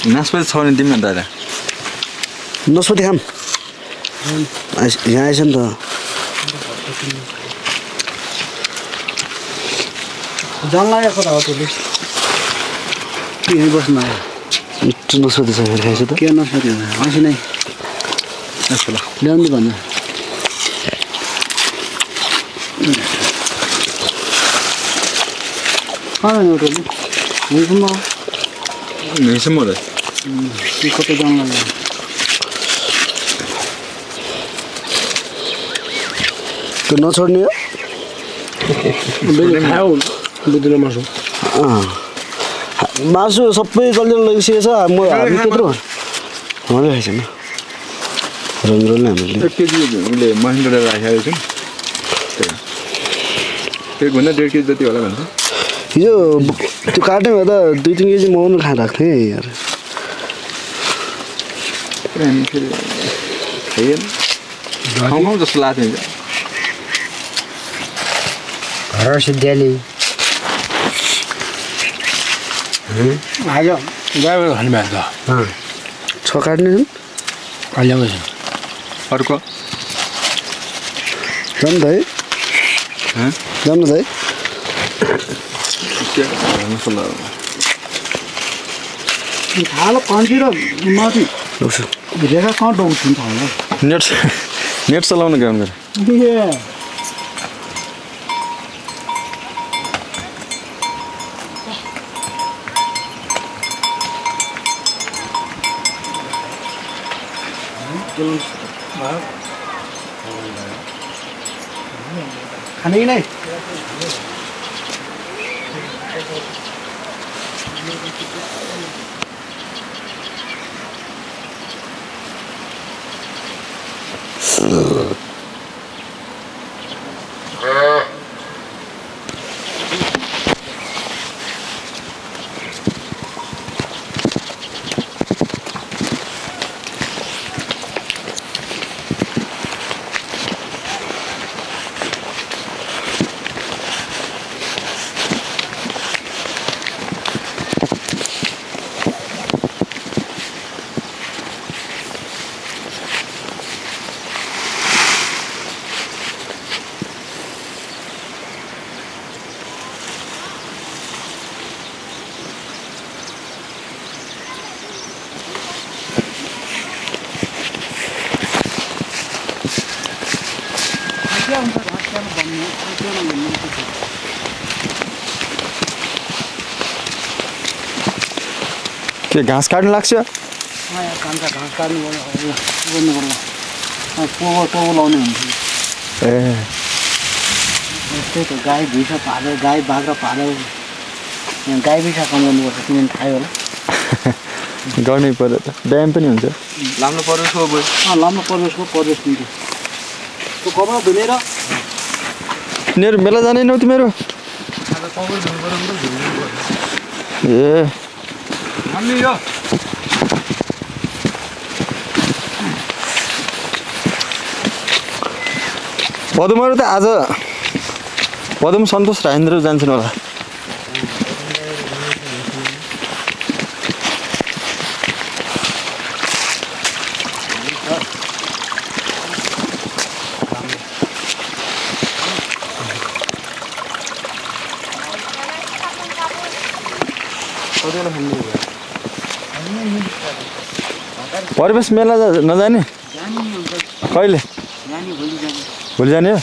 नास्पाती छ भने दिउँ न दादा
नास्पाती खाम यहाँ आएछ नि त जान लागेको त हो त्यसले यहीँ बस्नु आयो मिठो नास्पाती छ फेरि खाएछ त के नास्पाती हो असी नै ल्याउनु भन्नु कहाँ जाने टोली
हिँड्छ म
कतै जान लाग्यो त्यो नछोड्ने हो
खायो बुझ्दिनँ मासु
मासु सबै जल्दी लगिसकेको छ म हामी त्यत्रो मैले खाएको छैन रङ्गरोलले हामीले
1 केजी हामीले महेन्द्रले राखेको छौँ भन्दा 1.5 केजी जति होला भन्छ
हिजो त्यो काट्ने भए त 2-3 केजी म पनि खाएर राख्थेँ यार
हामी फेरि खाइएन खाउँ जस्तो लाग्थ्यो
घर सिद्धियाली
आज ड्राइभर खाने भएको त
छ काट्ने
ल्याउँदैछ
अर्को
जानु त है जानु त है थाहा कन्सी र माथि रेखा कहाँ डोक्छु थाहा
नेट चलाउनु काम गर
खाने कि नहीं क्या हुन्छ घाँस काट्नु भन्ने त्यो भन्ने
के घाँस काट्नु लाग्छ
घाँस काट्नु गर्नु पर्यो टोबो लाउने हुन्छ
ए
त्यही त गाई भैँसा पालेर गाई बाख्रा पालेर यहाँ गाई भैँसा कमाउनुपर्छ तिमीले थाहै होला
गर्नै पर्यो त व्यायाम पनि हुन्छ
लाम्रो प्रदेशको लाम्रो प्रदेश दिन्थ्यो त्यो कपडा धुनेर
तिनीहरू मेला जाँदैनौ तिमीहरू ए पदमहरू त आज पदम सन्तोष राजेन्द्र जान्छन् होला परिवेश मेला नजाने कहिले भोलि जाने हो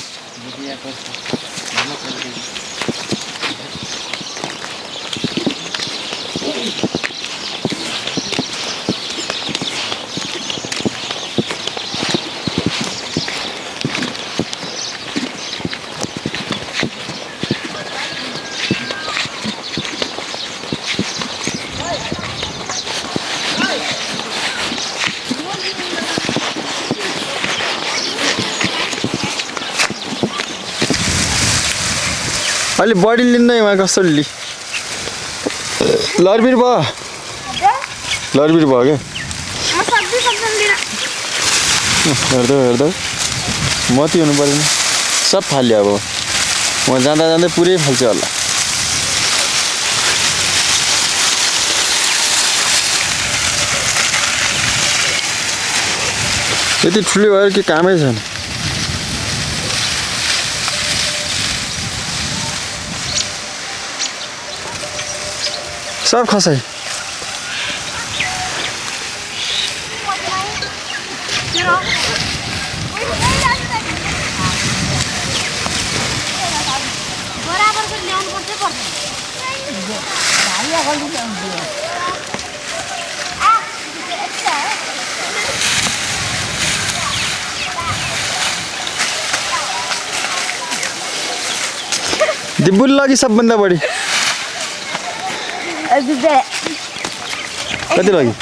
अलि बढी लिँदै उहाँ कसरी लि लरबिर भयो क्या हेर्दा मती हुनु पऱ्यो नि सब फाल्यो अब म जाँदा जाँदै पुरै फाल्छ होला यति ठुलो भएर के कामै छैन सब खसाई दिब्बुल लगी सबभन्दा बढी कति लगी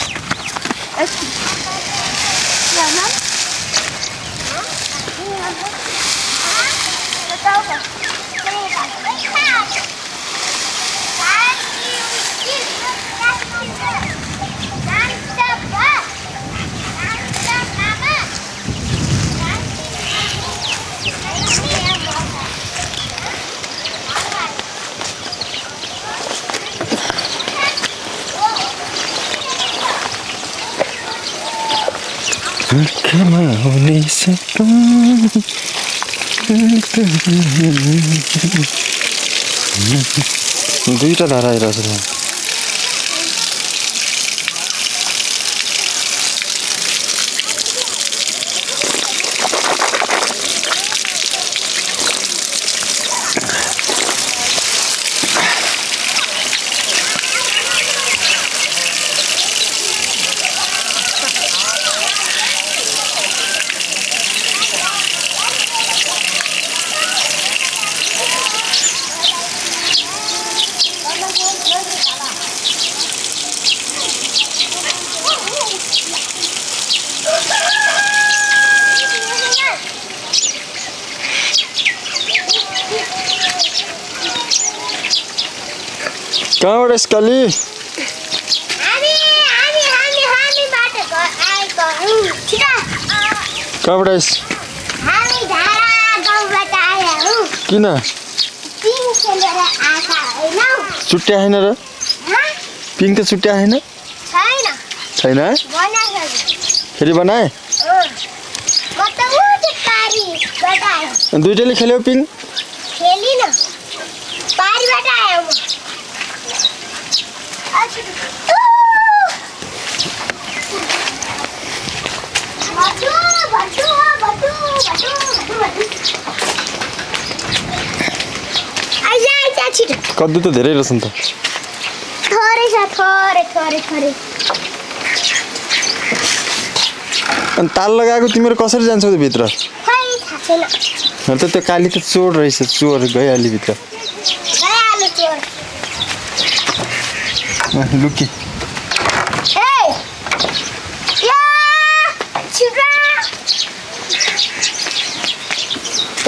आँखामा हुने सपना दुईटा धारा आइरहेछ कहाँबाट स्कली कहाँबाट किन छुट्या छैन र पिङ त छुट्या छैन छैन फेरि बनाए दुईटैले खेल्यौ पिङ कद्दु त धेरै रहेछ नि त अनि ताल लगाएको तिम्रो कसरी जान्छौ त भित्र त त्यो काली त चोर रहेछ चोर गइहाल्यो भित्र लुकी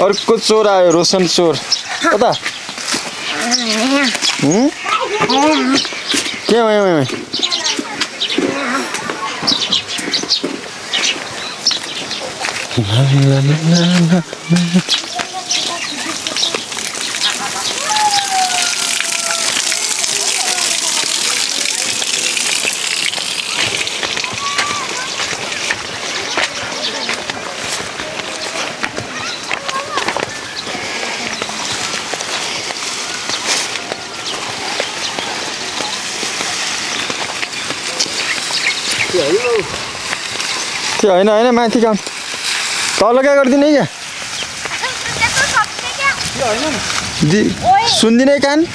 अर्को चोर आयो रोशन चोर कता के भयो त्यो होइन होइन माथि काम तल क्या गरिदिने क्या सुन्दिनै कान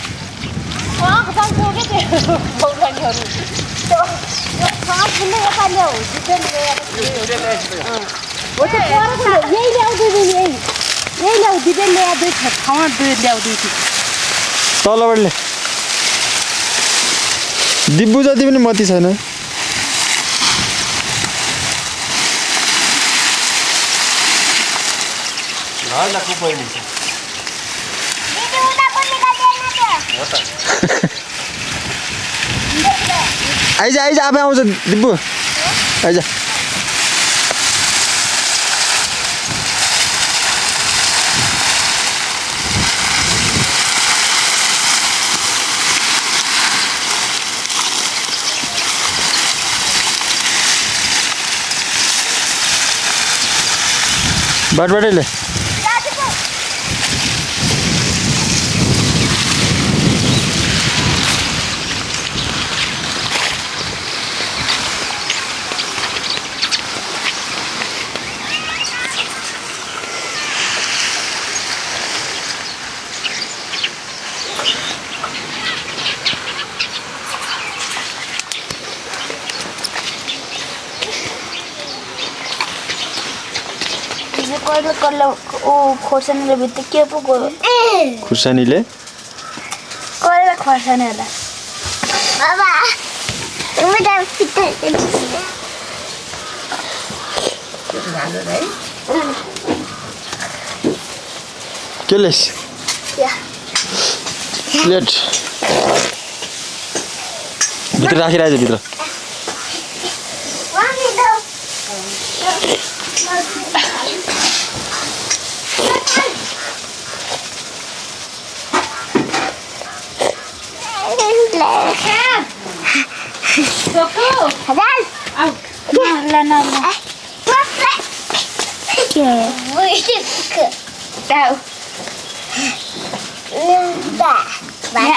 तलबाटले दिब्बु जति पनि मती छैन आइज आइज आफै आउँछ दिब्बु आइज बाटबाटै ले
खोर्सानीले भित्र के पो गयो
खुर्सानीले
कहिले खोर्सानी होला बाबा उमेटा भित्र
के लेस प्लेट भित्र राखिरहेछ भित्र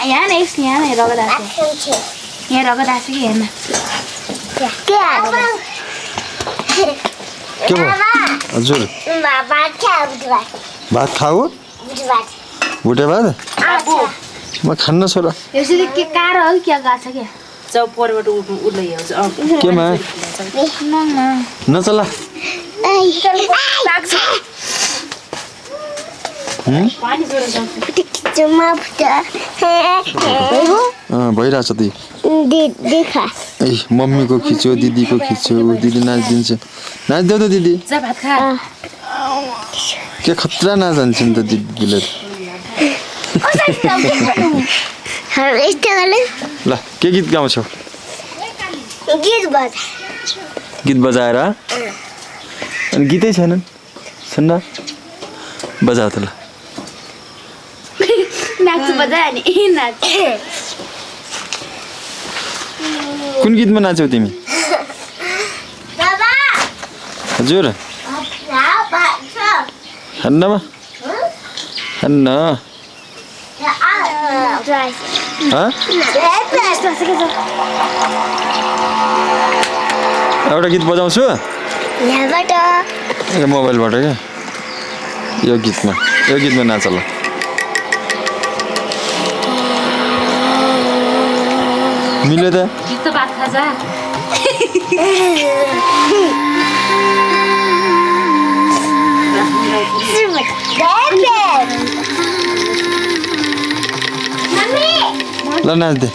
यहाँ नै यहाँ रगदास यहाँ रगदास कि हेर्न
के भयो हजुर भात खाऊ भुटे भात म खान्न छोरा
यसरी के कार हो क्या गाछ के
जाऊ परबाट उड्दै आउँछ
केमा नचला भइरहेछ ती ए मम्मीको खिच्यो दिदीको खिच्यो दिदी नाचिदिन्छ नाचिदेऊ त दिदी के खतरा नाचान्छ नि त दिदीले ल के गीत गाउँछौ गीत बजाएर अनि गीतै छैनन् सुन्न बजाऊ त ल कुन गीतमा नाच्यौ तिमी हजुर हन्नमा हन्न एउटा गीत बजाउँछु ए मोबाइलबाट क्या यो गीतमा नाच ल मिल्यो त
गीत त बात खाजा
ल नाच दे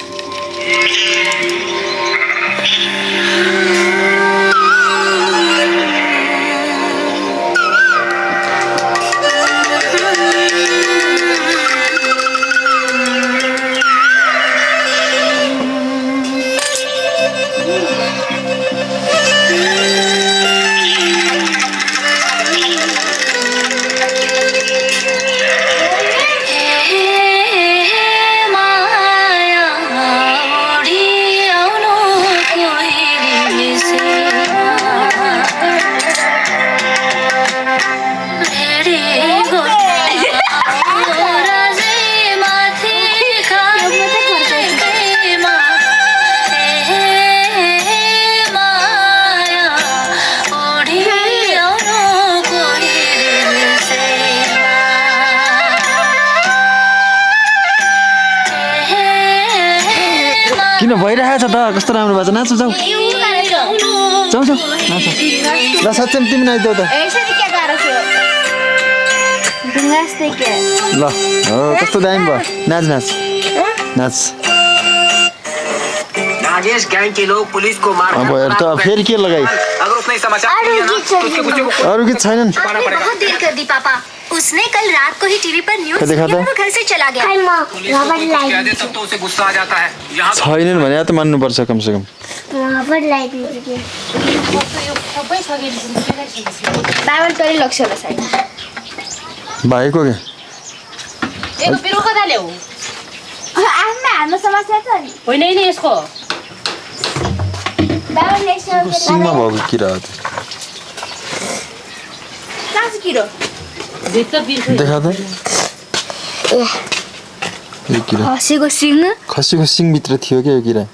किन भइरहेछ त कस्तो राम्रो भएको छ नाच जाऊ जाऊ जाऊ नाच ल सच्चै तिमी नाच्देऊ त ल हो कस्तो दामी भयो नाच नाच नाच
नागेश गैंग के लोग पुलिस को मार
अब हेर त फेरि के लगाई
अगर उसने समाचार दिया ना तो उसके कुछ
अरु गीत छैनन्
बहुत देर कर दी पापा उसने कल रात को ही टीवी पर न्यूज़
देखा था?
वो घर से चला गया
कह दे तब तो उसे गुस्सा आ जाता है यहाँ
छैनन् भने त मान्नु पर्छ कम से कम
बाबा तोरी लक्ष्य बसाई
भाइको के
एक पिरो कता ल्याउ
आफ्नै हाम्रो समस्या छ नि
होइन नि यसको
बाबा नेक्स्ट
सिङमा भएको किरा हो
कहाँ छ किरो
भित्र बिर्खो
देखा त यो किरा
खसीको सिङ
खसीको सिङभित्र थियो क्या यो किरा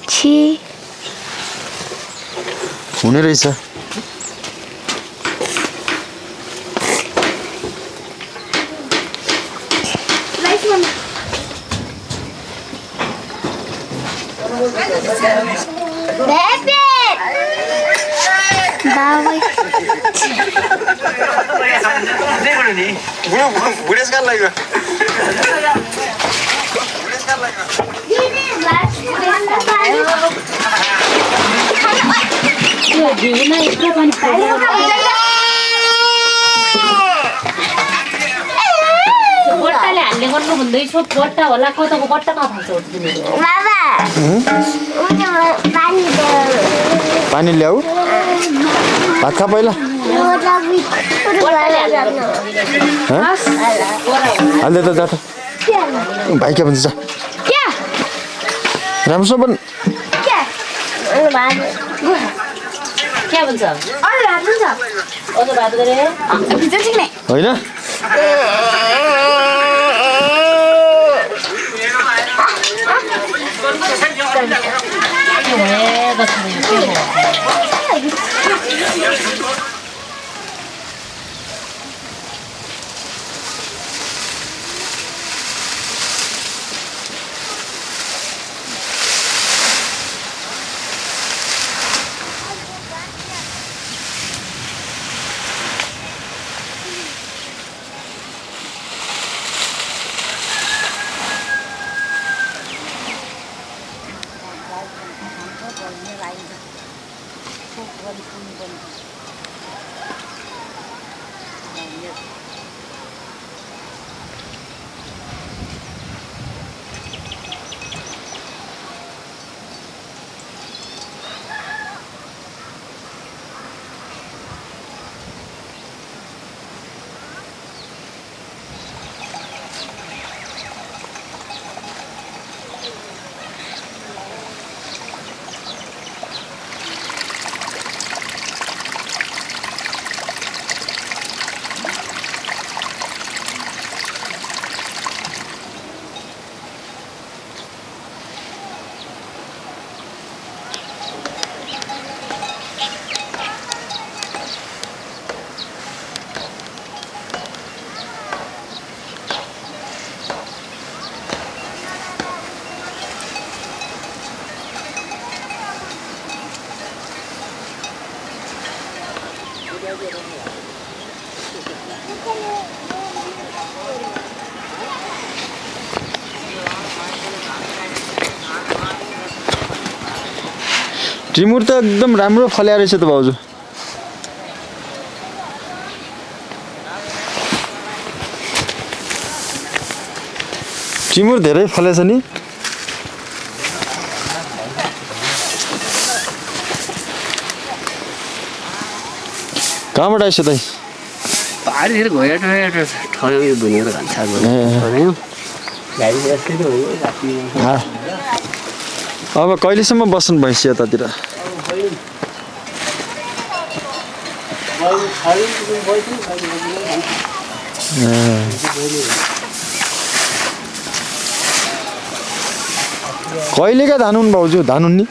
छि
हुने रहेछ बुढेसकाल लाग्यो
बट्टाले हाल्ने गर्नु भन्दैछु बट्टा होला कताको बट्टा कहाँ थाल्छ
बाबा
पानी ल्याऊ भात खा पहिला हाल्दै त जा त भाइ के भन्छ राम्रोसँग बन
के भन्छ अझ भात गरे
होइन टिमुर त एकदम राम्रो फल्या रहेछ त भाउजू टिमुर धेरै फलेछ नि कहाँबाट आइस त
पाहाडतिर गएर ठयो भनेर भन्छ
अब कहिलेसम्म बस्नु भइसक्यो यतातिर कहिलेका धान हुन् भाउजू धान हुन् नि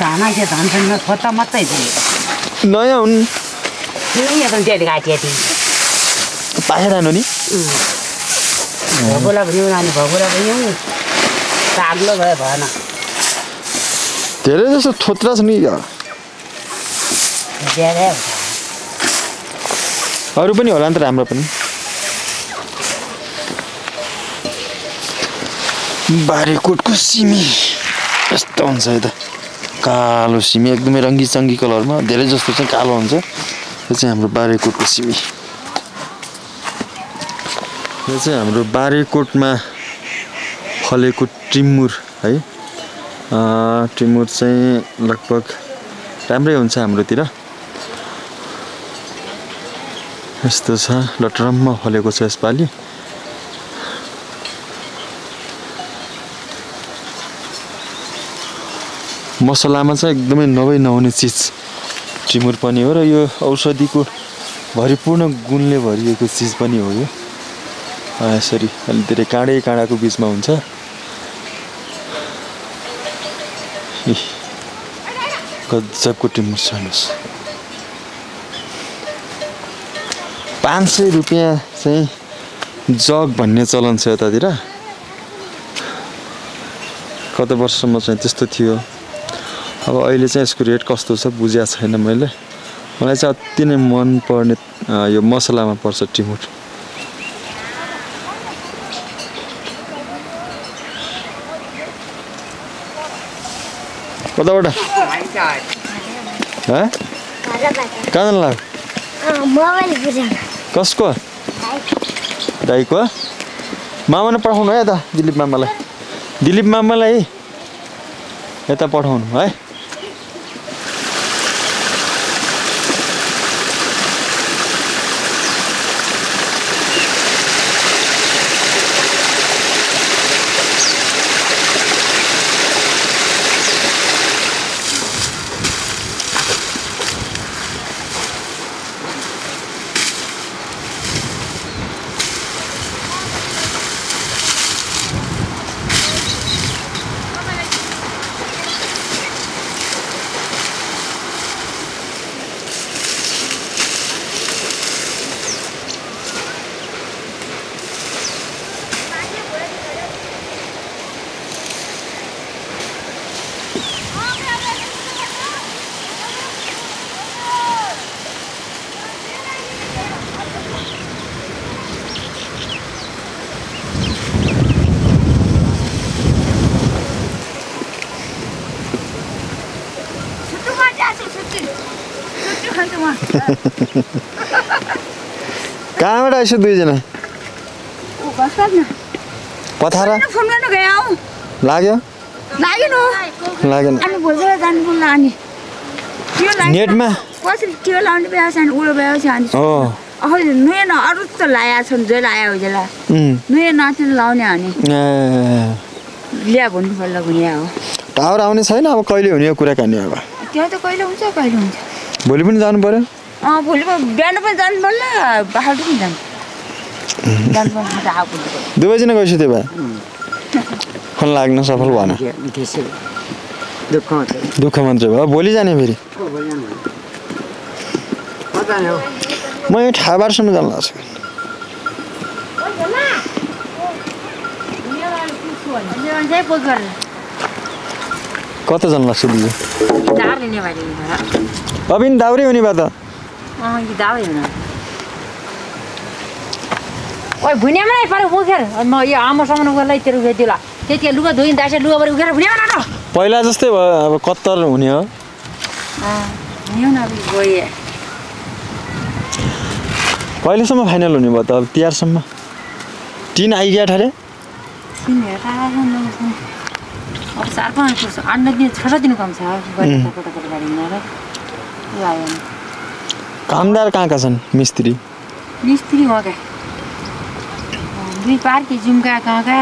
धान छैन छोटा मात्रै
नयाँ हुन् पाखे धान हो नि
भगोला भन्यो नानी भगोला भन्यो साग्लो भयो भएन
धेरै जस्तो थोत्रा छ नि अरू पनि होला नि त राम्रो पनि बारीकोटको सिमी यस्तो हुन्छ है त कालो सिमी एकदमै रङ्गी चङ्गी कलरमा धेरै जस्तो चाहिँ कालो हुन्छ यो चाहिँ हाम्रो बारीकोटको सिमी यो चाहिँ हाम्रो बारीकोटमा फलेको टिमुर है टिमुर चाहिँ लगभग राम्रै हुन्छ हाम्रोतिर यस्तो छ लटरम्म फलेको छ यसपालि मसलामा चाहिँ एकदमै नहुने चिज टिमुर पनि हो र यो औषधिको भरिपूर्ण गुणले भरिएको चिज पनि हो यो यसरी अलि धेरै काँडाको बिचमा हुन्छ गजबको टिमुर छ हेर्नुहोस् 500 रुपियाँ चाहिँ जग भन्ने चलन छ यतातिर कति वर्षसम्म चाहिँ त्यस्तो थियो अब अहिले चाहिँ यसको रेट कस्तो छ बुझेको छैन मैले मलाई चाहिँ अति नै मन पर्ने यो मसलामा पर्छ टिमुर कताबाट कहाँ जानु लाग्यो कसको दाइको मामाले पठाउनु है यता दिलीप मामालाई यता पठाउनु है कहाँबाट आइस दुईजना पथारा लाग्यो लागेन नेटमा
कसरी त्यो लाउने बेला छ उडो बेला छ अनि अहो नयाँ न अरु त लाया छन् जे लाया हो जेला नयाँ नाच्न लाउने हानि ल्या भन्नु पर्ला भुनिया हो
टावर आउने छैन अब कहिले हुने यो कुराकानी अब
त्यो त कहिले हुन्छ कहिले हुन्छ
भोलि पनि जानु पर्यो
भोलि बिहान पनि जानु पर्ला बाटो पनि जानु
दुवैजना गइसु त्यो भए फोन लाग्न सफल भएन दुःख मात्रै भयो भोलि जाने फेरि म यो ठाबारसम्म जानु लाग्छ कताजना लाग्छ दिदी
दाउरे लिने भाइ
अब नि दाउरे हुने भए त
यो दाउरे हुन ओइ भुनियामा नै परे उखेर म यो आमासँग उखेरलाई तेरो दिला त्यति लुगा धोइन दाइसे लुगा परे उखेर भुनियामा न
पहिला जस्तै भयो अब कत्तर हुने हो
नि न अब गए
कहिलेसम्म फाइनल हुने भयो त अब तिहारसम्म टिन आइगयो ठरे
टिन हेर्दा अब 4-5 वर्ष 8-9 दिन 6 दिन कम छ गाडी हिँडेर आयो
कामदार कहाँ छन् मिस्त्री
हो क्या 2 पार्टी जुम्का कहाँका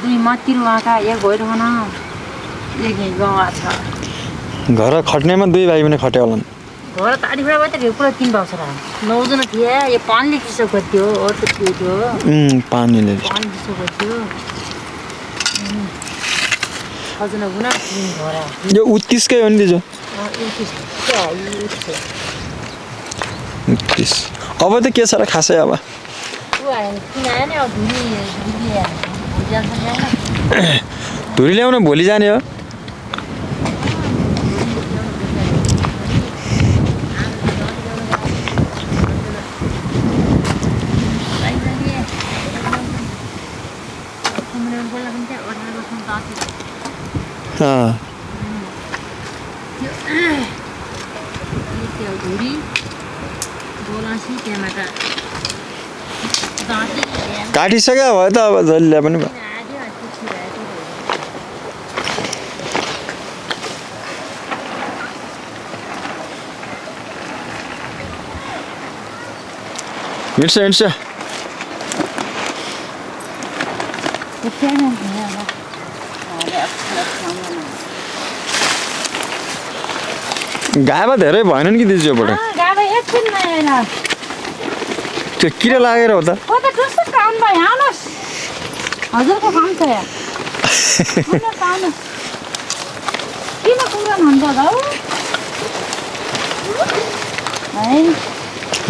2 मतिर उहाँका 1 भइरहन 1 गाउँ छ
घर खट्नेमा 2 भाइ पनि खट्यो होला
घर ताडी बेला भयो त पुरा 3 भाउ छ 9 जना थिए यो पानीले चिसो गर्थ्यो अरू थियो
पानीले
चिसो गर्थ्यो अझन गुना घर
यो 29 कै हो नि दिजो 29 अब त के छ र खासै अब धुरी ल्याउन भोलि जाने हो काटिसक्यो भयो त अब जहिले पनि भयो हिँड्छ गाबा धेरै भएन नि कि दिजोबाट त्यो किरा लागेर हो त
हजुरको काम छ यहाँ किन कुरान हुन्छ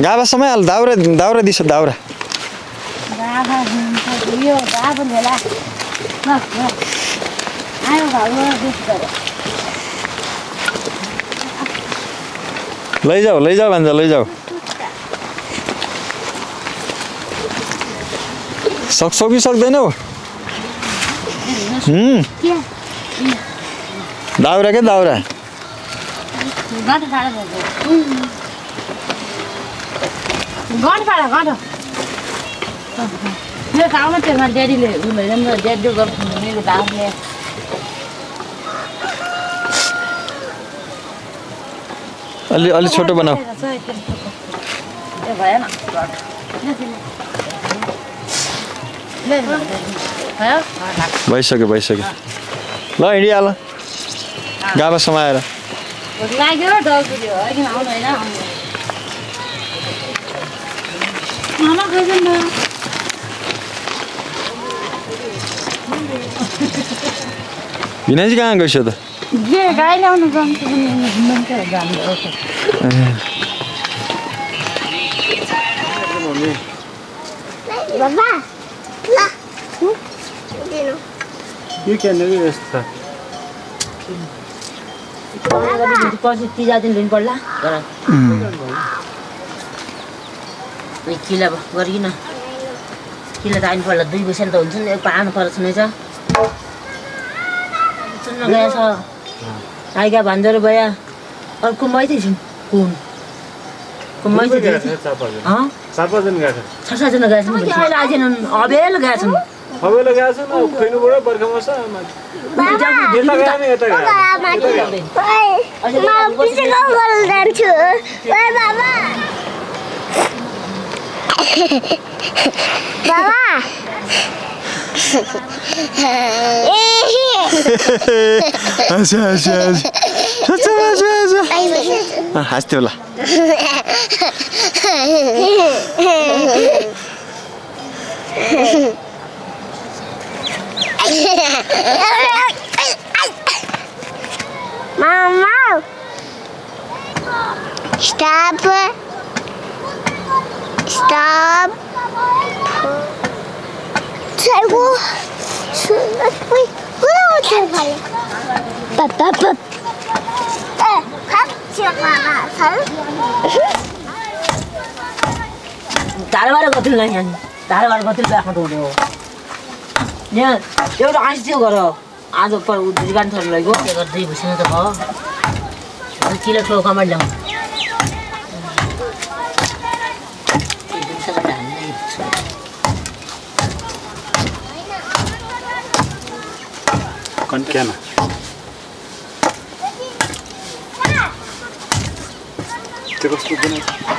गाबा समय हाल दाउरा दिसो दाउरा लैजाऊ भन्छ लैजाऊ सक्छौ कि सक्दैनौ दाउरा के दाउरा अलि छोटो बनाऊ भइसक्यो ल हिँडिहाल गाबा समाएर विनयजी कहाँ गइसक्यो त
गाई ल्याउनु तीजा दिन लिनु पर्ला किला गरिकन किला त आइनु पर्ला 2 बजेसम्म त हुन्छ नि पार्नु पर्छ नै छ सुन्न गएछ आइगा भान्जर भया अर्को मैथे छु कुन मैथे
4-5 जना गएछ
6 जना गएछन् अहिले आइजन अबेल गएछन्
खैनुबाट बर्खामा छ
हाँस्थ्यो होला
Mama, stop. Saya धारबार गतिल नै यहाँ धारबार गतिल आफ्नो त हुने हो यहाँ एउटा आँसी थियो गर आज पर दुकान थर लगो के गर्दै बसिन त भयो किलो ठो कमाइ ल्याउ
कन क्या ना त्यो कस्तो बनाउँछ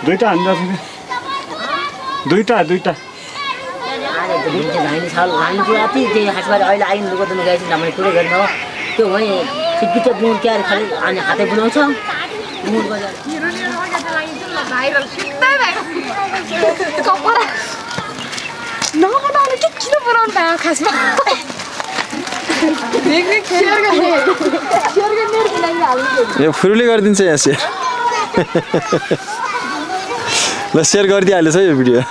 दुईटा हान्दा दुईटा
भाइले छ भाइले त्यो अति त्यो हातबाट अहिले आइन लुगा त गाइस हामीले पुरै गर्न हो त्यो वही सिक्किचा गुण क्यार खाली अनि हातै बनाउँछ गुण बजार
भाइरल सित्तै भएको कपडा नबनाउने के किन बनाउनु भयो खासमा शेयर गर्ने लागि हाल्नु
यो फुरुले गरिदिन्छ यहाँ शेयर ल शेयर गरिदिइहाल्छ यो भिडियो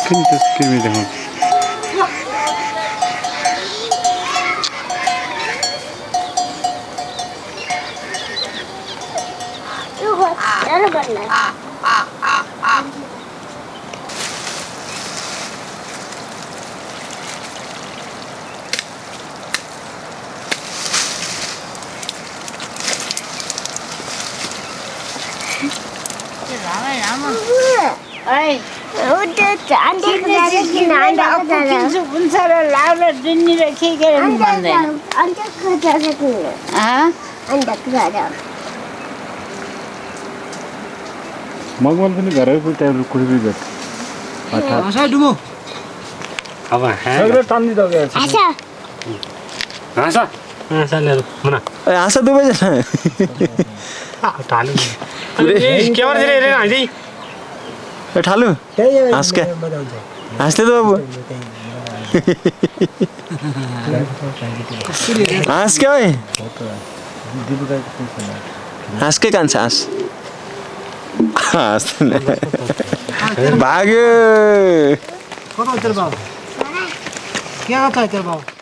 किन त्यस किर्मी देखाउँछ मगमल पनि घरै पुट्याएर कुडी गयो
आसा डुमो अब
सगळे टान्दी दो गयो
आसा ले मना
ए आसा दुबे जना
टालु
पुरै
के भन्छ रे रे हाइदै
ए ठालु हाँस के हाँस्दै त बाबु हाँस के ओइ हाँस के कान्छ हाँस भाग्यो
कता तेरो बाबु के गर्छ तेरो बाबु